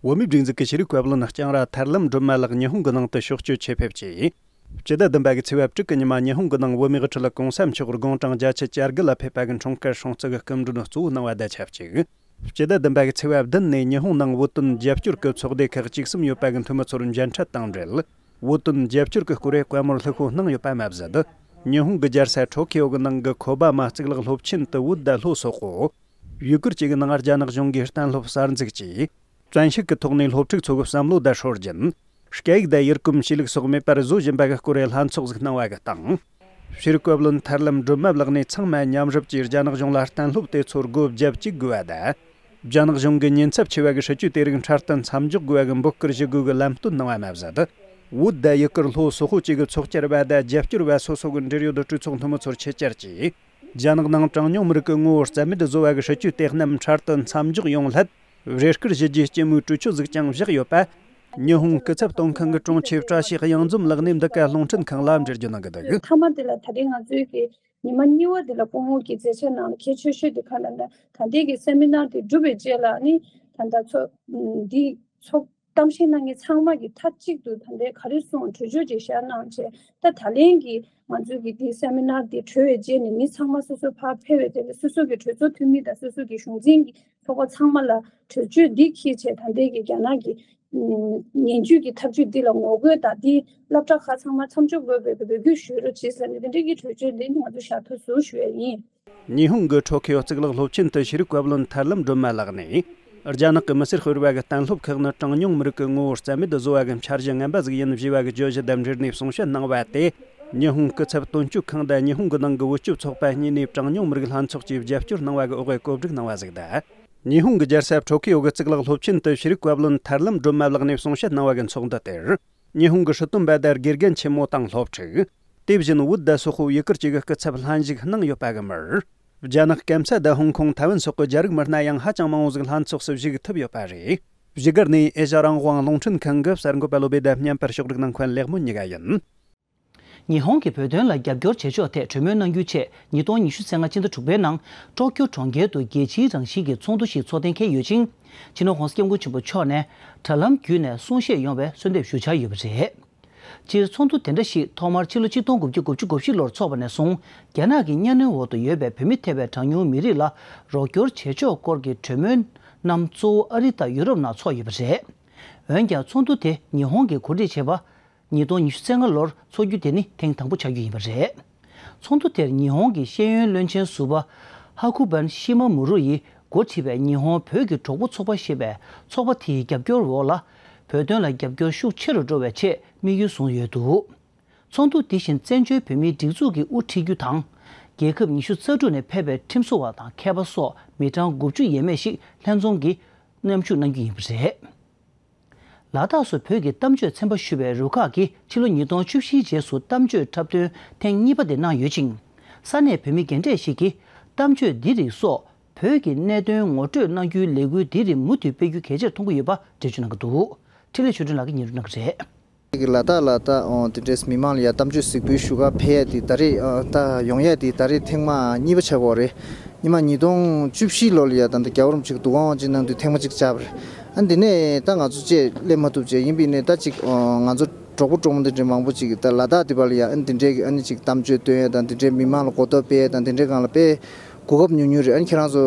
བོད་མིའི་སྒྲིག་འཛུགས་ཀྱི་ཤེས་རིག་བཀའ་བློན་ལྕང་ར་ཐར་ལམ་སྒྲོལ་མ་ལགས་ཉི་ཧོང་གི་ནང་དུ་ཕྱོགས་བསྐྱོད་བྱེད་ཕེབས་རྗེས། སྤྱི་ཟླ་བདུན་པ་གི་ཚེས་པ་དྲུག་གི་ཉི་མ་ཉི་ཧོང་གི་ནང་བོད་མིའི་དབུ་ཁྲིད་གོང་ས་མཆོག་དགུང་གྲངས་བརྒྱད་ཅུ་གྱ་དགུ་ལ་ཕེབས་པ་གི་འཁྲུངས་སྐར་སྲུང་བརྩི་གི་སྐུ་མགྲོན་གཙོ་བོ་གནང་བ་དང་ཆབས་ཅིག། སྤྱི་ཟླ་བདུན་པ་གི་ཚེས་པ་བདུན་ནས་ཉི་ཧོང་ནང་བོད་དོན་རྒྱབ་སྐྱོར་གྱི་ཚོགས་སྡེ་ཁག་བཅུ་གསུམ་ཡོད་པ་གི་འཐུས་མི་ཚོར་མཇལ་འཕྲད་དང་འབྲེལ། བོད་དོན་རྒྱབ་སྐྱོར་གྱི་སྐོར་བཀའ་མོལ་ལྷུག་པོ་གནང་ཡོད་པ་མ་ཟད། ཉི་ཧོང་གི་རྒྱལ་ས་ཊོ་ཁི་ཡོ་གི་ནང་གི་ཁོ་པ་མ་གཙུག་ལག་སློབ་ཆེན་དུ་བོད་དང་ལྷོ་སོག་པོ། ཡུ་གུར་བཅས་ཀྱི་ནང་རྒྱ་ནག་གཞུང་གིས་གཏན་སློབ་གསར་འཛུགས་ཀྱིས། བཙན་ཤུགས་ཀྱི་ཐོག་ནས་སློབ་ཕྲུག་ཚོ་གི་བསམ་བློ་དང་སྲོལ་རྒྱུན། སྐད་ཡིག་དང་ཡུལ་གོམས་གཤིས་ལུགས་སོགས་མེད་པར་བཟོ་བཞིན་པ་གི་སྐོར་བའི་ལྷན་ཚོགས་ཤིག་གནང་བ་གི་སྟེང་། ཤེས་རིག་བཀའ་བློན་ཐར་ལམ་སྒྲོལ་མ་ལགས་ནས་ཚང་མ་མཉམ་རུབ་ཀྱིས་རྒྱ་ནག་གཞུང་ལ་གཏན་སློབ་དེ་ཚོར་སྒོ་བརྒྱབ་བཅུག་དགོས་པ་དང་། རྒྱ་ནག་གཞུང་གི་ཉེན་ཚབས་ཆེ་བ་གི་སྲིད་ཇུས་དེ་རིགས་འཕྲལ་དུ་མཚམས་འཇོག་དགོས་པ་གི་འབོད་སྐུལ་ཞུ་དགོས་གི་ལམ་སྟོན་གནང་བ་མ་ཟད། བོད་དང་ཡུ་གུར་ལྷོ་སོག་པོ་བཅས་ཀྱི་ཚོགས་བཅར་བ་དང་རྒྱབ་སྐྱོར་བ་སོ་སོ་གི་འབྲེལ་ཡོད་གྲོས་ཚོགས་འཐུས་མི་ཚོར་ཆེད་བཅར་གྱིས། རྒྱ་ནག་ནང་གྲངས་ཉུང་མི་རིགས་ཀྱི་ངོ་བོ་རྩ་མེད་བཟོ་བ་གི་སྲིད་ཇུས་དེ་རྣམས་འཕྲལ་དུ་མཚམས་འཇོག་ཡོང་སླད། རེ་སྐུལ་ཞུ་རྒྱུའི་སྤྱི་མོས་གྲོས་ཆོད་ཟིག་ཀྱང་བཞག་ཡོད་པ། ཉི་ཧོང་སྐུ་ཚབ་གཏོང་མཁན་གྱི་དྲུང་ཆེ་བཀྲ་ཤིས་གཡང་འཛོམས་ལགས་ནས་འདི་ག་རླུང་འཕྲིན་ཁང་ལ་འགྲེལ་བརྗོད་གནང་གི་འདུག། མཐའ་མ་དེ་ལ་ད་རེས་ང་ཚོའི་གི་ཉི་མ་གཉིས་པ་དེ་ལ་སྐུ་ངོ་གི་མཛད་འཆར་ནང་ལ་གལ་ཆེ་ཤོས་དེ་ག་ལ་ན་ད་ལྟའི་གི་སེ་མི་ནར་དེ་གྲུབ་པའི་རྗེས་ལ་ནི་ད་ལྟ་ཚོ་འདི་ཚོགས་གཏམ་བཤད་གནང་མཁན་ཚང་མ་གི་མཐའ་གཅིག་ཏུ་ད་ལྟའི་ག་རེ་གསུངས་གྲོས་ཆོད་ཅིག་བཞག་གནང་བྱས། ད་ད་ལན་གི་ང་ཚོའི་གི་འདི་སེ་མི་ནར་འདི་གྲོལ་བའི་རྗེས་ནས་མི་ཚང་མ་སོ་སོ་ཕར་ཕེབས་པའི་དེ་ལ་སོ་སོ་གི་གྲོས་ཚོགས་འཐུས་མི་དང་སོ་སོ་གི་གཞུང་འཛིན་གི་ཚོགས་པ་ཚང་མ་ལ་གྲོས་ཆོད་འདི་འཁྱེར་བྱས་ད་ལྟའི་གི་རྒྱ་ནག་གི་ངན་ཇུས་ཀྱི་ཐབས་ཇུས་འདི་ལ་ངོ་རྒོལ་དང་འདི་སློབ་གྲྭ་ཁག་ཚང་མ་མཚམས་འཇོག་དགོས་པའི་འབོད་སྐུལ་ཞུ་རོགས་བྱེད་ཟེར་ནས་འདི་འདྲའི་གི་གྲོས་ཆོད་འདི་ང་ཚོ་བཞག་ཐུབ་སོང་ཞུ་ཡ་ཡིན། ཉི་ཧོང་གི་ཊོ་ཁི་ཡོ་གཙུག་ལག་སློབ་ཆེན་དུ་ཤེས་རིག་བཀའ་བློན་ཐར་ལམ་སྒྲོལ་མ་ལགས་ནས། རྒྱ་ནག་གི་མི་སེར་སྤེལ་བ་གི་གཏན་སློབ་ཁག་ནི་གྲངས་ཉུང་མི་རིགས་ཀྱི་ངོ་བོ་རྩ་མེད་བཟོ་བ་གི་འཆར་གཞི་ངན་པ་ཟིག་ཡིན་ཞེས་པ་གི་བརྗོད་གཞི་དང་འབྲེལ་ནས་གསུང་བཤད་གནང་བ་དེ། ཉི་ཧོང་སྐུ་ཚབ་དོན་གཅོད་ཁང་དང་ཉི་ཧོང་གི་ནང་གི་བུ་སྐྱོབ་ཚོགས་པ་གཉིས་ནས་གྲངས་ཉུང་མི་རིགས་ལྷན་ཚོགས་ཀྱིས་རྒྱབ་སྐྱོར་གནང་བ་གི་འོག་གི་བཀོད་སྒྲིག་གནང་བ་ཟིག་དང་། ཉི་ཧོང་གི་རྒྱལ་ས་ཊོ་ཁི་ཡོ་གི་གཙུག་ལག་སློབ་ཆེན་དུ་ཤེས་རིག་བཀའ་བློན་ཐར་ལམ་སྒྲོལ་མ་ལགས་ནས་གསུང་བཤད་གནང་བ་གི་ཚོགས་འདུ་དེར། ཉི་ཧོང་གི་སྲིད་དོན་པ་དང་དགེ་རྒན་ཆེན་མོ་དང་སློབ་ཕྲུག་དེ་བཞིན་བོད་དང་སོག་པོ་ཡུ་གུར་བཅས་ཀྱི་སྐུ་ཚབ་ལྷན་ཞུགས་གནང་ཡོད་པ་གི་མིར། རྒྱ་ནག་སྐམ་ས་དང་ཧོང་ཀོང་ཐའེ་ཝན་སོགས་ཀྱི་རྒྱ་རིགས་མི་སྣ་ཡང་ཧ་ཅང་མང་བོ་ཟིག་ལྷན་ཚོགས་སུ་ཞུགས་ཐུབ་ཡོད་པ་རེད། བཞུགས་སྒར་ནས་ཨེ་ཤ་རང་དབང་རླུང་འཕྲིན་ཁང་གི་གསར་འགོད་པ་བློ་བྷེ་དང་མཉམ་པར་ཕྱོགས་སྒྲིག་གནང་མཁན་ལེགས་མོ་གཉིས་ཀ་ཡིན། ཉི་ཧོང་གིས་བོད་དོན་ལ་རྒྱབ་སྐྱོར་བྱེད་ཕྱོགས་ཐད་གྲོས་མོལ་གནང་རྒྱུའི་ཆེད་ཉིས་སྟོང་ཉི་ཤུ་རྩ་ལྔ་ཕྱི་ཟླ་དྲུག་པའི་ནང་ཀྲོ་ཀྱོ་གྲོང་ཁྱེར་དུ་རྒྱལ་སྤྱིའི་རང་བཞིན་གྱི་ཚོགས་འདུ་ཞིག་ཚོགས་གཏན་འཁེལ་ཡོད་ཅིང་། སྤྱི་ནོར་༧གོང་ས་༧སྐྱབས་མགོན་ཆེན་པོ་མཆོག་ནས་དྲ་ལམ་བརྒྱུད་ནས་གསུང་བཤད་ཡོང་བའི་གསོལ་འདེབས་ཞུ་འཆར་ཡོད་པ་རེད། སྤྱིར་ཚོགས་འདུ་དེ་འདྲ་ཞིག་ཐོག་མར་ཕྱི་ལོ་ཆིག་སྟོང་དགུ་བརྒྱ་དགུ་བཅུ་གོ་བཞི་ལོར་འཚོགས་པ་ནས་བཟུང་རྒྱ་ནག་གི་གཉའ་གནོན་འོག་ཏུ་ཡོད་པའི་བོད་མི་ཐེ་བའི་གྲངས་ཉུང་མི་རིགས་ལ་རོགས་སྐྱོར་བྱེད་ཕྱོགས་སྐོར་གྱི་གྲོས་མོལ་རྣམས་གཙོ་བོ་ཨ་རི་དང་ཡུ་རོབ་ནང་ཚོགས་ཡོད་པ་རེད། འོན་ཀྱང་ཚོགས་འདུ་དེ་ཉི་ཧོང་གིས་གོ་སྒྲིག་བྱས་པ། ཉིས་སྟོང་ཉི་ཤུ་རྩ་ལྔ་ལོར་འཚོགས་རྒྱུ་དེ་ནི་ཐེངས་དང་པོ་ཆགས་རྒྱུ་ཡིན་པ་རེད། ཚོགས་འདུ་དེར་ཉི་ཧོང་གི་ཤེས་ཡོན་བློན་ཆེན་ཟུར་པ་ཧ་ཁུ་བན་ཤི་མ་མུ་རུ་ཡིས་འགོ་ཁྲིད་པའི་ཉི་ཧོང་བོད་ཀྱི་གྲོགས་པོ་ཚོགས་པ་ཞེས་པའི་ཚོགས་པ་དེའི་རྒྱབ་སྐྱོར་འོག་ལ། བོད་དོན་ལ་རྒྱབ་སྐྱོར་ཤུགས་ཆེ་རུ་འགྲོ་བའི་ཆེད་དམིགས་ཡུལ་བཟུང་ཡོད་འདུག། ཚོགས་འདུ་འདི་བཞིན་བཙན་བྱོལ་བོད་མིའི་སྒྲིག་འཛུགས་ཀྱི་དབུ་ཁྲིད་རྒྱུ་དང་། རྒྱལ་ཁབ་ཉི་ཤུ་རྩ་དྲུག་ནས་ཕེབས་པའི་ཁྲིམས་བཟོ་བ་དང་མཁས་པ་སོགས་མི་གྲངས་དགུ་བཅུ་ཡས་མས་ཤིག་ལྷན་འཛོམས་ཀྱིས་མཉམ་ཞུགས་གནང་རྒྱུ་ཡིན་པ་རེད། ལ་དྭགས་སུ་བོད་ཀྱི་གཏམ་བརྗོད་ཚན་པ་ཞུ་བའི་རུ་ཁག་གིས་ཕྱི་ལོ་ཉིས་སྟོང་བཅུ་བཞིའི་རྗེས་སུ་གཏམ་བརྗོད་འཁྲབ་སྟོན་ཐེངས་གཉིས་པ་དེ་གནང་ཡོད་ཅིང་། ས་གནས་བོད་མི་རྒན་གྲས་ཤིག་གིས་གཏམ་བརྗོད་འདི་རིགས་སོགས་བོད་ཀྱི་གནད་དོན་ངོ་སྤྲོད་གནང་རྒྱུའི་ལས་འགུལ་འདི་རིགས་མུ་མཐུད་སྤེལ་རྒྱུ་གལ་ཆེར་མཐོང་གི་ཡོད་པ་འགྲེལ་བརྗོད་གནང་གི་འདུག། འཕྲིན་ལས་ཆོས་སྒྲོན་ལགས་ཀྱིས་སྙན་སྒྲོན་གནང་གི་རེད། ལ་དྭགས་ལ་ད་འོང་དེ་འདྲས་མི་མང་ལ་ཡ་གཏམ་བརྗོད་གཟིགས་འབུལ་ཞུ་ག་ཕེབས་ཡ་དེ་ད་རེས་ད་ཡོང་ཡ་དེ་ད་རེས་ཐེངས་མ་གཉིས་པ་ཆགས་ཀྱི་ཡོད་རེད། ཉི་མ་ཉིས་སྟོང་བཅུ་བཞི་ལོ་ལ་ཡ་ད་འདི་རྒྱལ་བ་རིན་པོ་ཆེ་གི་འདུ་ཁང་དབང་ཆེན་གནང་དུས་ཐེངས་མ་གཅིག་བཅར་བ་རེད། ཨ་འདི་ནས་ད་ང་ཚོ་བཅས་སླེབས་མ་ཐུབ་བྱས་ཡིན་པས་ནས་ད་ཅིག་ང་ཚོ་གྲོགས་པོ་གྲོགས་མོ་འདི་འདྲའི་མང་པོ་ཅིག་ད་ལ་དྭགས་འདི་པ་ལ་ཡ་ཨ་འདི་འདྲའི་གི་ཨ་ནི་ཅིག་གཏམ་བརྗོད་སྟོན་ཡ་དང་འདི་འདྲའི་མི་མང་ལ་གོ་རྟོགས་སྤེལ་ཡ་དང་འདི་འདྲའི་སྒང་ལ་དཔེ་གོ་སྐབས་ཉུང་ཉུང་རེད། ཨ་ནི་ཁྱེད་རང་ཚོ་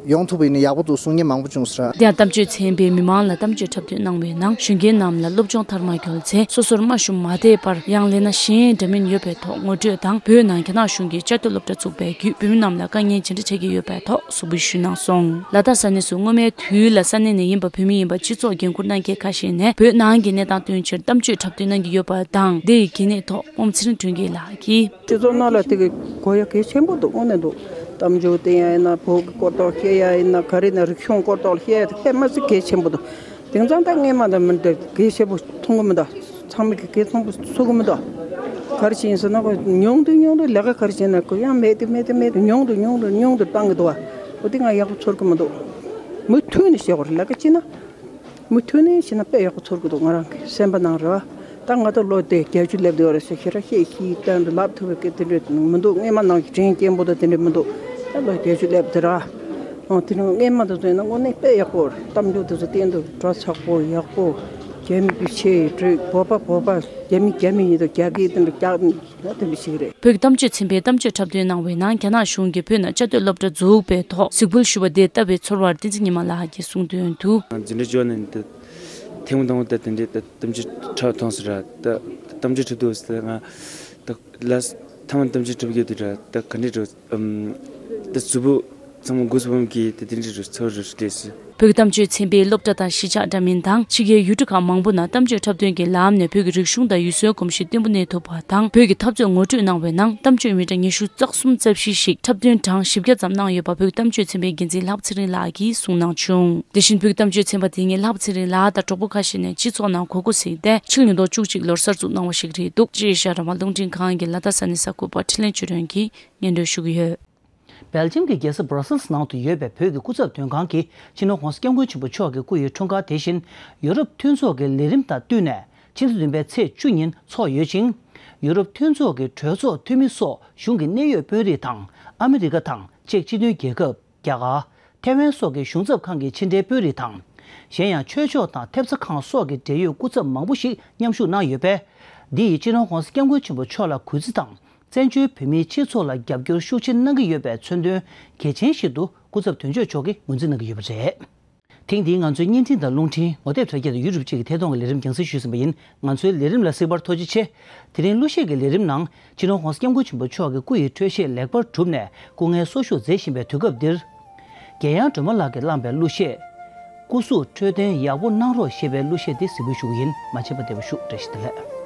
ཡོང་ཐུབ་པ་ཡིན་ན་ཡག་པོ་འདུག་གསུང་མཁན་མང་པོ་བྱུང་ཟེར། དེ་ཡང་གཏམ་བརྗོད་ཚན་པས་མི་མང་ལ་གཏམ་བརྗོད་འཁྲབ་སྟོན་གནང་བའི་ནང་ཞུ་མཁན་རྣམས་ལ་སློབ་སྦྱོང་མཐར་མ་འཁྱོལ་ཚེ་སོ་སོར་རྨ་ཞུ་མ་བསྡད་པར་ཡང་ལས་སྣ་གཞན་འདྲ་མིན་ཡོད་པའི་ཐོག་ངོ་སྤྲོད་དང་བོད་ནང་རྒྱ་ནག་གཞུང་གིས་བཅའ་སྡོད་སློབ་གྲྭ་བཙུགས་པའི་བརྒྱུད་བོད་མི་རྣམས་ལ་དཀའ་ངལ་ཇི་འདྲ་འཕྲད་ཀྱི་ཡོད་པའི་ཐོག་གཟིགས་འབུལ་ཞུས་གནང་སོང་། ལ་དྭགས་ས་གནས་སུ་སྔོན་མའི་དུས་ལ་ས་གནས་ནས་ཡིན་པ་བོད་མི་ཡིན་པ་སྤྱི་ཚོགས་འགན་འཁུར་གནང་མཁན་ཁ་ཤས་ནས་བོད་ནང་གི་གནས་སྟངས་སྟོན་ཕྱིར་གཏམ་བརྗོད་འཁྲབ་སྟོན་གནང་གི་ཡོད་པ་དང་དེ་ཡི་གལ་གནད་ཐོག་ངོ་ཚེ་རིང་དོན་རྒྱལ་ལགས་ཀྱིས། སྤྱི་ཚོགས་ནང་ལ་དེ་གི་གོ་ཡ་གལ་ཆེན་པོ་འདུག། དངོས་གནས་འདུག། གཏམ་བརྗོད་དེ་ཡང་ཡིན་ན་བོད་ཀྱི་སྐོར་ཐོག་བཤད་ཡ་ཡིན་ན་ག་རེ་ཡིན་ན་རིག་གཞུང་སྐོར་ཐོག་བཤད་ཡ་དེ་དཔེ་མ་སྲིད་གལ་ཆེན་པོ་འདུག། དེང་སང་ད་སྔས་མ་དང་མི་འདྲ་གལ་ཆེན་པོ་མཐོང་གི་མི་འདུག། ཚང་མ་གི་གལ་ཆེན་པོ་ཚོར་གི་མི་འདུག། ག་རེ་བྱས་ཡིན་ཟེར་ན་ཁོ་ཉུང་དུ་ཉུང་དུ་ལས་ཀ་ག་རེ་བྱས་ན་ཁོ་ཡང་མེད་དེ་མེད་དེ་མེད་དེ་ཉུང་དུ་ཉུང་དུ་ཉུང་དུ་བཏང་གི་འདུག་བ། འོ་དེ་ང་ཡག་པོ་ཚོར་གི་མི་འདུག། མུ་མཐུད་ནས་བྱེད་དགོས་རེད། ལས་ཀ་བྱེད་ན། མུ་མཐུད་ནས་བྱས་ན་དཔེ་ཡག་པོ་ཚོར་གི་འདུག་ང་རང་གི་སེམས་པ་ནང་རེད་བ། ད་ང་ད་ལོ་དེ་བརྒྱད་ཅུ་སླེབས་བསྡད་ཡོད་རེད་ཟེར་ཞེ་དྲག་བཤད་ཤེས་ལྟ་འདི་ལབ་ཐུབ་པའི་སྐད་དེ་འདྲས་མི་འདུག་སྔོན་མ་ནང་གི་དྲན་སྐྱེན་པོ་དང་དེ་འདྲས་མི་འདུག་ད་ལོ་བརྒྱད་ཅུ་སླེབས་དེ་ར། ཨང་དེ་ནི་སྔོན་མ་དེ་ཚོ་ཡིན་ན་དངོས་གནས་དཔེ་ཡག་པོ་རེད། གཏམ་རྒྱུད་དེ་ཚོ་བསྟན་འདུག་གྲོགས་ཚགས་པོ་ཡག་པོ། རྒྱ་མི་གི་ཆེ་འགྲིག་བོད་པ་བོད་པ་རྒྱ་མི་རྒྱ་མི་ཡིན་འདུག་རྒྱ་སྐད་དེ་འདྲས་རྒྱག་ད་དེ་འདྲས་ཞིག་རེད། བོད་ཀྱི་གཏམ་བརྗོད་ཚན་པས་གཏམ་བརྗོད་འཁྲབ་སྟོན་གནང་བའི་ནང་རྒྱ་ནག་གཞུང་གིས་བོད་ནང་བཅའ་སྡོད་སློབ་གྲྭ་འཛུགས་པའི་ཐོག་གཟིགས་འབུལ་ཞུ་བ་དེ་བལྟ་བའི་ཚོར་བར་བསྟན་འཛིན་ཉི་མ་ལགས་ཀྱིས་གསུངས་དོན་དུ། འཛིན་གྲྭ་བཅུ་ནས་ད་ཐེངས་མ་དང་པོ་ད་དེ་འདྲའི་ད་གཏམ་བརྗོད་འཁྲབ་མཐོང་ཟེར་ར་ད་གཏམ་བརྗོད་འཁྲབ་འདུག་ཟེར་ང་ད་ལ་ཐེངས་མ་གཏམ་བརྗོད་འཁྲབ་རྒྱུ་དེ་ར་ད་ག་འདྲ་འགྲོ་ཨམ་ད་གཟུགས་པོ་ཚང་མ་མགོ་ཚོ་བམ་གྱི་ད་དེ་འདྲ་འགྲོ་ཚོར་རེ་རེ་ཟེར། བོད་ཀྱི་གཏམ་བརྗོད་ཚན་པའི་སློབ་གྲྭ་དང་གཞིས་ཆགས་འདྲ་མིན་དང་ཕྱི་རྒྱལ་ཡུལ་གྲུ་ཁག་མང་པོ་ནང་གཏམ་བརྗོད་འཁྲབ་སྟོན་གྱི་ལམ་ནས་བོད་ཀྱི་རིག་གཞུང་དང་ཡུལ་སྲོལ་གོམས་གཤིས་བརྟན་པོ་གནས་ཐུབ་པ་དང་བོད་ཀྱི་འཐབ་རྩོད་ངོ་སྤྲོད་གནང་བའི་ནང་གཏམ་བརྗོད་མི་གྲངས་ཉི་ཤུ་རྩ་གསུམ་རྩ་བཞི་ཞིག་འཁྲབ་སྟོན་གྲངས་བཞི་བརྒྱ་ཙམ་གནང་ཡོད་པ་བོད་ཀྱི་གཏམ་བརྗོད་ཚན་པའི་འགན་འཛིན་ལྷག་པ་ཚེ་རིང་ལགས་ཀྱིས་གསུངས་གནང་བྱུང་། དེ་བཞིན་བོད་ཀྱི་གཏམ་བརྗོད་ཚན་པ་དེ་ཉིད་ལྷག་པ་ཚེ་རིང་ལགས་དང་གྲོགས་པོ་ཁ་ཤས་ནས་སྤྱི་ཚོགས་ནང་གོ་སྐབས་ཟིན་ཏེ་ཕྱི་ལོ་ཉིས་སྟོང་བཅུ་གཅིག་ལོར་གསར་འཛུགས་གནང་བ་ཞིག་རེད་འདུག་ཅེས་ཤ་ར་མ་རླུང་འཕྲིན་ཁང་གི་ལ་དྭགས་ས་གནས་གསར་འགོད་པ་འཕྲིན་ལས་ཆོས་སྒྲོན་གྱིས་སྙན་སྒྲོན་ཞུ་གི་ཡོད། སྦེལ་ཇམ་གྱི་རྒྱལ་ས་སྦྲ་སེལ་སི་ནང་དུ་ཡོད་པའི་བོད་ཀྱི་སྐུ་ཚབ་དོན་ཁང་གིས་སྤྱི་ནོར་༸གོང་ས་༸སྐྱབས་མགོན་ཆེན་པོ་མཆོག་གི་སྐུ་ཡི་འཁྲུངས་སྐར་དེ་བཞིན་ཡོ་རོབ་མཐུན་ཚོགས་ཀྱི་ལས་རིམ་དང་བསྟུན་ནས་ཕྱི་ཟླ་བདུན་པའི་ཚེས་བཅུ་ཉིན་འཚོགས་ཡོད་ཅིང་། ཡོ་རོབ་མཐུན་ཚོགས་ཀྱི་གྲོས་ཚོགས་འཐུས་མི་སོགས་གཞུང་གི་གནད་ཡོད་དཔོན་རིགས་དང་ཨ་མི་རི་ཀ་དང་ཅེཀ་སྤྱི་མཐུན་རྒྱལ་ཁབ། རྒྱ་གར། ཐའེ་ཝན་སོགས་ཀྱི་གཞུང་ཚབ་ཁང་གི་ཕྱི་འབྲེལ་དཔོན་རིགས་དང་། གཞན་ཡང་ཆོས་ཕྱོགས་དང་ཐེབས་རྩ་ཁང་སོགས་ཀྱི་འབྲེལ་ཡོད་སྐུ་ཚབ་མང་པོ་ཞིག་མཉམ་ཞུགས་གནང་ཡོད་པས། འདི་ཡིས་སྤྱི་ནོར་༸གོང་ས་༸སྐྱབས་མགོན་ཆེན་པོ་མཆོག་ལ་གུས་བརྩི་དང་བཙན་བྱོལ་བོད་མིའི་སྤྱི་ཚོགས་ལ་རྒྱབ་སྐྱོར་ཤུགས་ཆེ་གནང་གི་ཡོད་པའི་མཚོན་དོན་གལ་ཆེན་ཞིག་ཏུ་སྐུ་ཚབ་དོན་གཅོད་མཆོག་གིས་ངོས་འཛིན་གནང་གི་ཡོད་པ་རེད། ཐེངས་འདིའི་ང་ཚོའི་བརྙན་འཕྲིན་དང་རླུང་འཕྲིན་ངོ་དེབ་དྲ་རྒྱ་དང་ཡུ་ཊུབ་བཅས་ཀྱི་ཐད་གཏོང་གི་ལས་རིམ་རྒྱང་སྲིང་ཞུས་ཟིན་པ་ཡིན། ང་ཚོའི་ལས་རིམ་ལ་གཟིགས་པར་ཐུགས་རྗེ་ཆེ། དེ་རིང་གླུ་གཞས་ཀྱི་ལས་རིམ་ནང་སྤྱི་ནོར་༸གོང་ས་༸སྐྱབས་མགོན་ཆེན་པོ་མཆོག་གི་སྐུ་ཡི་འཕྲོད་བཞེས་ལེགས་པར་གྲུབ་ནས་སྐུ་ངལ་གསོ་བཞུགས་མཛད་བཞིན་པའི་དུས་སྐབས་འདིར། རྒྱལ་དབྱངས་སྒྲོལ་མ་ལགས་ཀྱིས་བླངས་པའི་གླུ་གཞས། སྐུ་གཟུགས་འཕྲོད་བསྟེན་ཡག་པོ་གནང་རོགས་ཞེས་པའི་གླུ་གཞས་འདི་གཟིགས་འབུལ་ཞུ་གི་ཡིན། མ་མཆིས་པ་བདེ་པོ་བཞུགས། བཀྲ་ཤིས་བདེ་ལེགས།